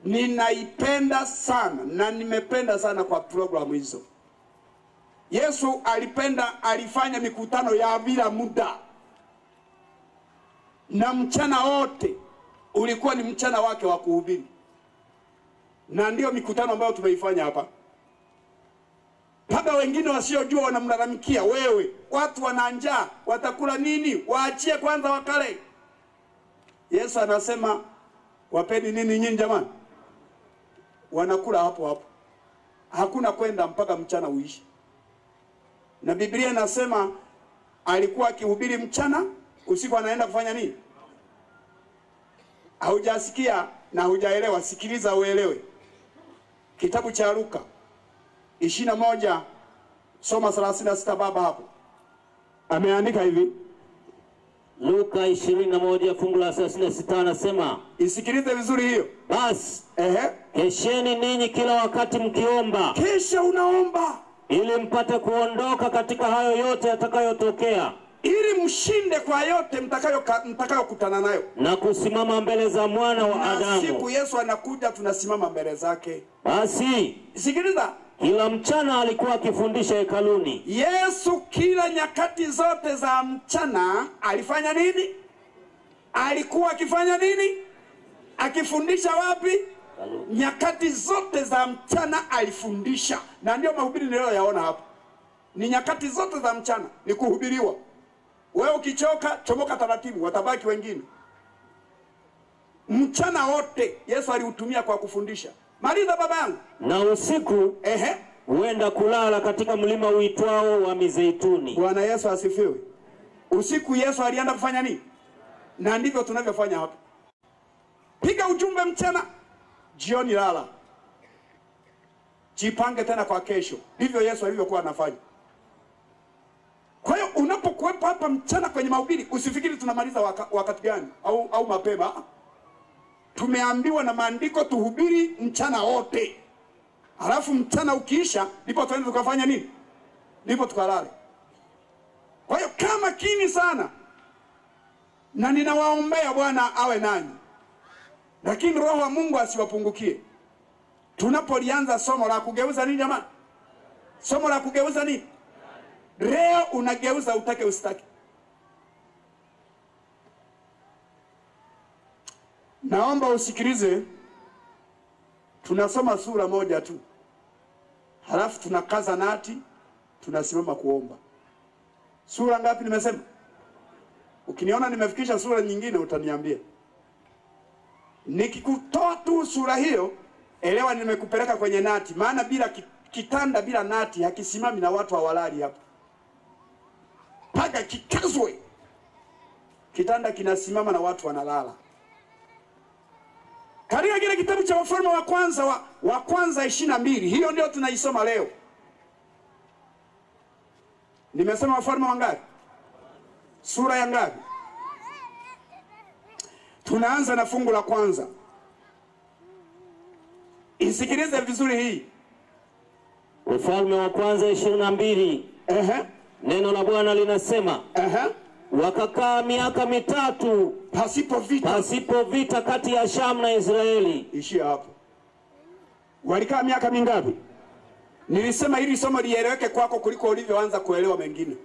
Ninaipenda sana na nimependa sana kwa programu hizo. Yesu alipenda, alifanya mikutano ya bila muda. Na mchana wote ulikuwa ni mchana wake wa kuhubiri. Na ndio mikutano ambayo tumeifanya hapa. Mpaka wengine wasiojua wanamlalamikia, wewe, watu wana njaa, watakula nini? Waachie kwanza wakale. Yesu anasema wapeni nini nyinyi jamani? Wanakula hapo hapo. Hakuna kwenda mpaka mchana uishi. Na Biblia inasema alikuwa akihubiri mchana, usiku anaenda kufanya nini? Haujasikia na hujaelewa, sikiliza uelewe. Kitabu cha Luka 21 soma 36 baba hapo. Ameandika hivi. Luka 21 fungu la 36 anasema, isikilize vizuri hiyo. Basi kesheni ninyi kila wakati mkiomba. Kesha unaomba ili mpate kuondoka katika hayo yote yatakayotokea. Ili mshinde kwa yote mtakayokutana nayo. Na kusimama mbele za mwana wa Adamu. Siku Yesu anakuja tunasimama mbele zake. Basi sikiliza, kila mchana alikuwa akifundisha hekaluni. Yesu kila nyakati zote za mchana alifanya nini? Alikuwa akifanya nini? Akifundisha wapi? Nyakati zote za mchana alifundisha. Na ndio mahubiri niliyoyaona hapa. Ni nyakati zote za mchana ni kuhubiriwa. Wewe ukichoka chomoka taratibu, watabaki wengine. Mchana wote Yesu aliutumia kwa kufundisha. Maliza baba yangu. Na usiku huenda kulala katika mlima uitwao wa Mizeituni. Bwana Yesu asifiwe. Usiku Yesu alienda kufanya nini? Na ndivyo tunavyofanya hapa. Piga ujumbe mchana, jioni lala. Jipange tena kwa kesho. Ndivyo Yesu alivyokuwa anafanya. Kwa hiyo unapokuwepo hapa mchana kwenye mahubiri, usifikiri tunamaliza wakati gani au mapema. Tumeambiwa na maandiko tuhubiri mchana wote. Halafu mchana ukiisha ndipo tuende tukafanya nini? Ndipo tukalale. Kwa hiyo kama kini sana. Na ninawaombea Bwana awe nanyi. Lakini Roho wa Mungu asiwapungukie. Tunapolianza somo la kugeuza nini jamani? Somo la kugeuza nini? Leo unageuza utake usitake. Naomba usikilize. Tunasoma sura moja tu. Halafu tunakaza nati, tunasimama kuomba. Sura ngapi nimesema? Ukiniona nimefikisha sura nyingine utaniambia. Nikikutoa tu sura hiyo, elewa nimekupeleka kwenye nati. Maana bila kitanda bila nati hakisimami na watu hawalali hapo. Paka kikazwe. Kitanda kinasimama na watu wanalala. Katika kile kitabu cha Wafalme wa kwanza wa kwanza 22, hiyo ndio tunaisoma leo. Nimesema Wafalme wangapi? Sura ya ngapi? Tunaanza na fungu la kwanza. Isikilize vizuri hii. Wafalme wa kwanza 22. Neno la Bwana linasema, wakakaa miaka mitatu pasipo vita kati ya Sham na Israeli. Ishia hapo. Walikaa miaka mingapi? Nilisema hili somo lieleweke kwako kuliko ulivyoanza kuelewa mengine.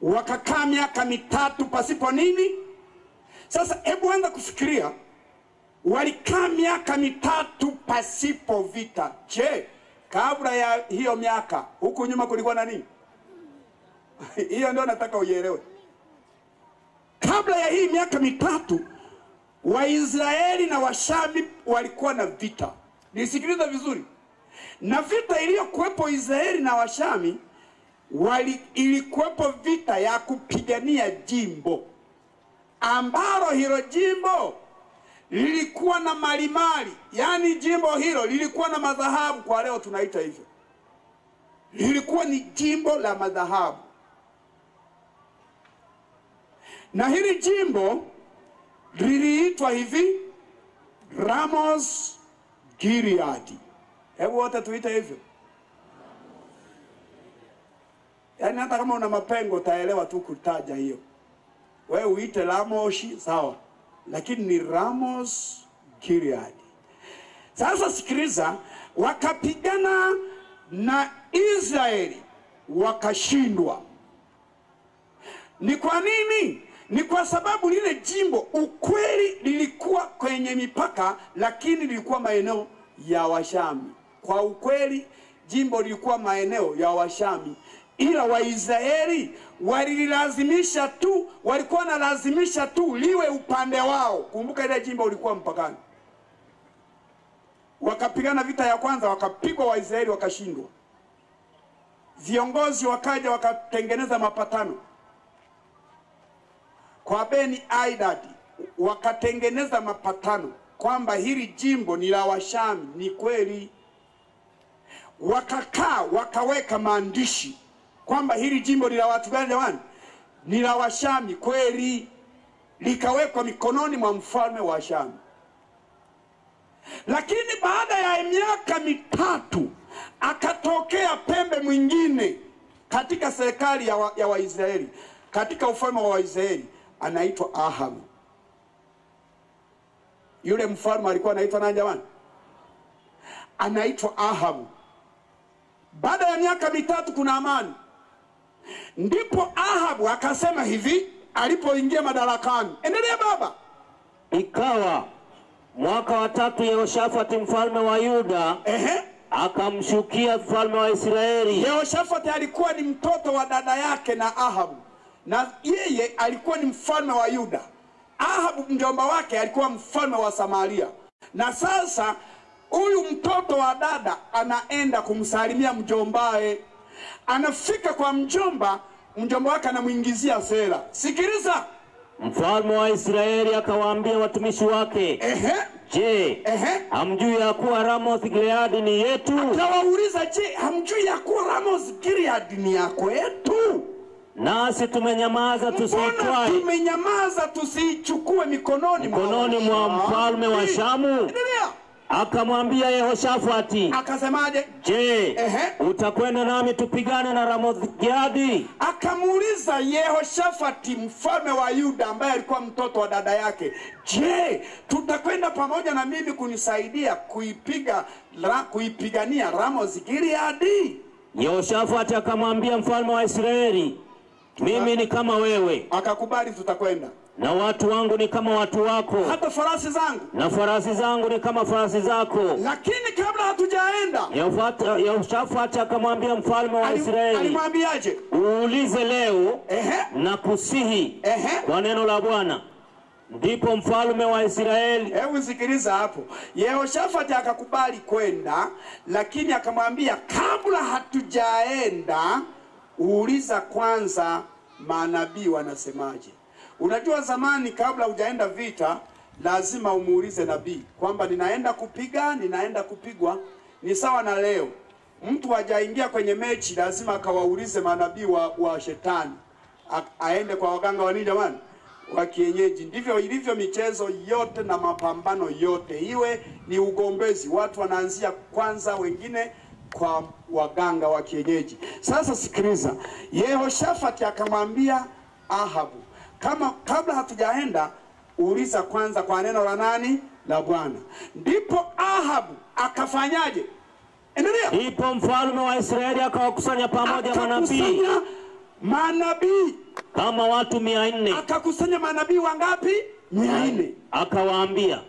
Wakakaa miaka mitatu pasipo nini? Sasa hebu anza kufikiria. Walikaa miaka mitatu pasipo vita. Je, kabla ya hiyo miaka huku nyuma kulikuwa na nini? Hiyo ndio nataka uielewe. Kabla ya hii miaka mitatu Waisraeli na Washami walikuwa na vita. Nisikilize vizuri. Na vita iliyokuwepo Israeli na Washami, ilikuwepo vita ya kupigania jimbo, ambalo hilo jimbo lilikuwa na malimali. Yani jimbo hilo lilikuwa na madhahabu, kwa leo tunaita hivyo. Lilikuwa ni jimbo la madhahabu. Na hili jimbo liliitwa hivi, Ramos Gilead. Hebu wote tuite hivyo. Yaani hata kama una mapengo utaelewa tu kutaja hiyo. Wewe uite Ramoshi sawa, lakini ni Ramos Gilead. Sasa sikiliza, wakapigana na Israeli wakashindwa. Ni kwa nini? Ni kwa sababu lile jimbo ukweli lilikuwa kwenye mipaka, lakini lilikuwa maeneo ya Washami. Kwa ukweli jimbo lilikuwa maeneo ya Washami, ila Waisraeli walilazimisha tu, walikuwa wanalazimisha tu liwe upande wao. Kumbuka ile jimbo ulikuwa mpakani. Wakapigana vita ya kwanza, wakapigwa Waisraeli wakashindwa. Viongozi wakaja wakatengeneza mapatano kwa Beni Aidadi, wakatengeneza mapatano kwamba hili jimbo ni la Washami. Ni kweli. Wakakaa wakaweka maandishi kwamba hili jimbo ni la watu gani jamani? Ni la Washami kweli. Likawekwa mikononi mwa mfalme wa Shami. Lakini baada ya miaka mitatu akatokea pembe mwingine. katika serikali ya Waisraeli, katika ufalme wa Waisraeli, anaitwa Ahabu. Yule mfalme alikuwa anaitwa nani jamani? Anaitwa Ahabu. Baada ya miaka 3 kuna amani. Ndipo Ahabu akasema hivi alipoingia madarakani. Endelea baba. Ikawa mwaka wa 3 Yehoshafati mfalme wa Yuda akamshukia mfalme wa Israeli. Yehoshafati alikuwa ni mtoto wa dada yake na Ahabu, na yeye alikuwa ni mfalme wa Yuda. Ahabu mjomba wake alikuwa mfalme wa Samaria. Na sasa huyu mtoto wa dada anaenda kumsalimia mjombae. Anafika kwa mjomba, mjomba wake anamuingizia sera. Sikiliza. Mfalme wa Israeli akawaambia watumishi wake, je, hamjui ya kuwa Ramoth Gilead ni yetu? Akawauliza, je, hamjui ya kuwa Ramoth Gilead ni ya kwetu? Nasi tumenyamaza tusiitwae. Tumenyamaza tusiichukue mikononi mwa mfalme wa Shamu. Endelea. Akamwambia Yehoshafati, akasemaje? Je, utakwenda nami tupigane na Ramoth Gilead? Akamuuliza Yehoshafati mfalme wa Yuda ambaye alikuwa mtoto wa dada yake, je, tutakwenda pamoja na mimi kunisaidia kuipigania Ramoth Gilead? Yehoshafati akamwambia mfalme wa Israeli, mimi ni kama wewe. Akakubali, tutakwenda. Na watu wangu ni kama watu wako, hata farasi zangu na farasi zangu ni kama farasi zako. Lakini kabla hatujaenda, Yehoshafati akamwambia mfalme wa Israeli, alimwambiaje? Uulize leo na kusihi kwa neno la Bwana. Ndipo mfalme wa Israeli, hebu sikiliza hapo. Yehoshafati akakubali kwenda, lakini akamwambia kabla hatujaenda uuliza kwanza manabii wanasemaje. Unajua zamani kabla hujaenda vita lazima umuulize nabii kwamba ninaenda kupiga, ninaenda kupigwa. Ni sawa na leo mtu hajaingia kwenye mechi lazima akawaulize manabii wa shetani, aende kwa waganga wa nini jamani, wa kienyeji. Ndivyo ilivyo michezo yote na mapambano yote, iwe ni ugombezi, watu wanaanzia kwanza, wengine kwa waganga wa kienyeji. Sasa sikiliza, Yehoshafati akamwambia Ahabu, kama kabla hatujaenda uliza kwanza kwa neno la nani? La Bwana. Ndipo Ahabu akafanyaje? Endelea. Ndipo mfalme wa Israeli akawakusanya pamoja manabii. Manabii kama watu 400. Akakusanya manabii wangapi? 400. Akawaambia,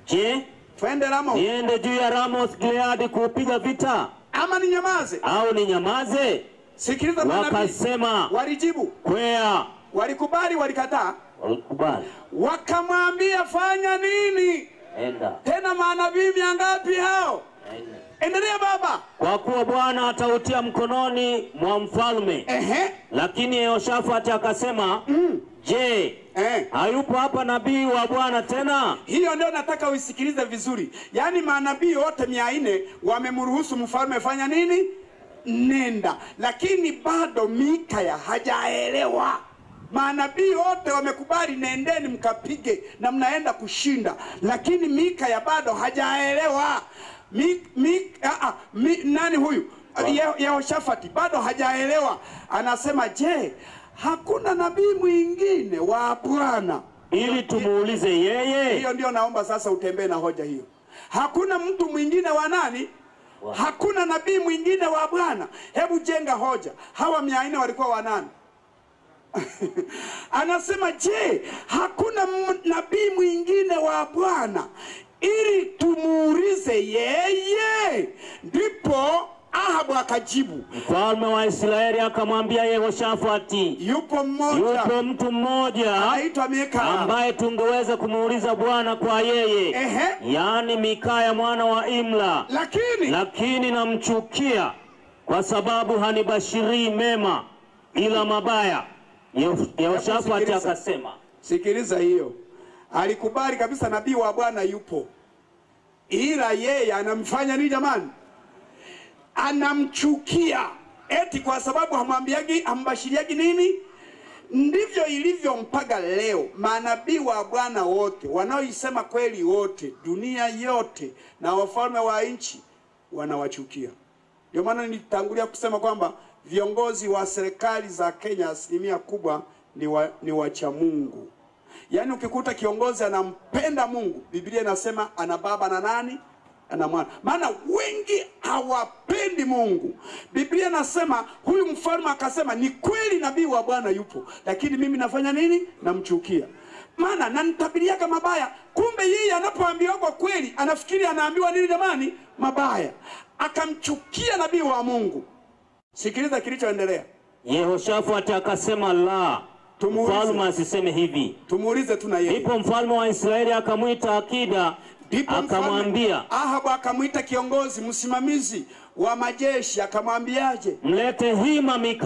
je, twende Ramoth? Niende juu ya Ramoth Gilead kupiga vita ama ninyamaze? Au ninyamaze? Sikiliza manabii. Wakasema, walijibu, kwea. Walikubali, walikataa? Walikubali. Wakamwambia fanya nini? Enda. Tena manabii 400 hao? Endelea baba. Kwa kuwa Bwana atautia mkononi mwa mfalme. Lakini Yehoshafati akasema, je, hayupo hapa nabii wa Bwana tena? Hiyo ndio nataka uisikilize vizuri. Yaani manabii wote 400 wamemruhusu mfalme fanya nini? Nenda. Lakini bado Mikaya hajaelewa. Manabii wote wamekubali nendeni mkapige na mnaenda kushinda, lakini Mikaya bado hajaelewa. Nani huyu? Yehoshafati bado hajaelewa. Anasema, je, hakuna nabii mwingine wa Bwana ili tumuulize yeye? Hiyo ndio naomba sasa utembee na hoja hiyo. Hakuna mtu mwingine wa nani? Hakuna nabii mwingine wa Bwana. Hebu jenga hoja. Hawa 400 walikuwa wa nani? Anasema, je, hakuna nabii mwingine wa Bwana ili tumuulize yeye? Ndipo Ahabu akajibu. Mfalme wa Israeli akamwambia Yehoshafati, yupo mmoja, yupo mtu mmoja anaitwa Mikaya ambaye tungeweza kumuuliza Bwana kwa yeye, yaani Mikaya mwana wa Imla. Lakini namchukia kwa sababu hanibashirii mema ila mabaya. Yehoshafati akasema, sikiliza hiyo. Alikubali kabisa nabii wa Bwana yupo, ila yeye anamfanya nini jamani? Anamchukia eti kwa sababu hamwambiagi, hambashiriagi nini? Ndivyo ilivyo mpaka leo. Manabii wa Bwana wote wanaoisema kweli wote, dunia yote na wafalme wa nchi wanawachukia. Ndio maana nilitangulia kusema kwamba viongozi wa serikali za Kenya asilimia kubwa ni wacha Mungu. Yaani ukikuta kiongozi anampenda Mungu, Biblia inasema ana baba na nani? Ana mwana. Maana wengi hawapendi Mungu. Biblia inasema huyu mfalme akasema ni kweli nabii wa Bwana yupo, lakini mimi nafanya nini? Namchukia. Maana nanitabiliaga mabaya. Kumbe yeye anapoambiwa kwa kweli anafikiri anaambiwa nini jamani? Mabaya. Akamchukia nabii wa Mungu. Sikiliza kilichoendelea. Yehoshafati akasema, la, mfalme asiseme hivi. Tumuulize tu na yeye. Ndipo mfalme wa Israeli akamwita akida, akamwambia. Ahabu akamwita kiongozi msimamizi wa majeshi, akamwambiaje? Mlete hima Mikaya.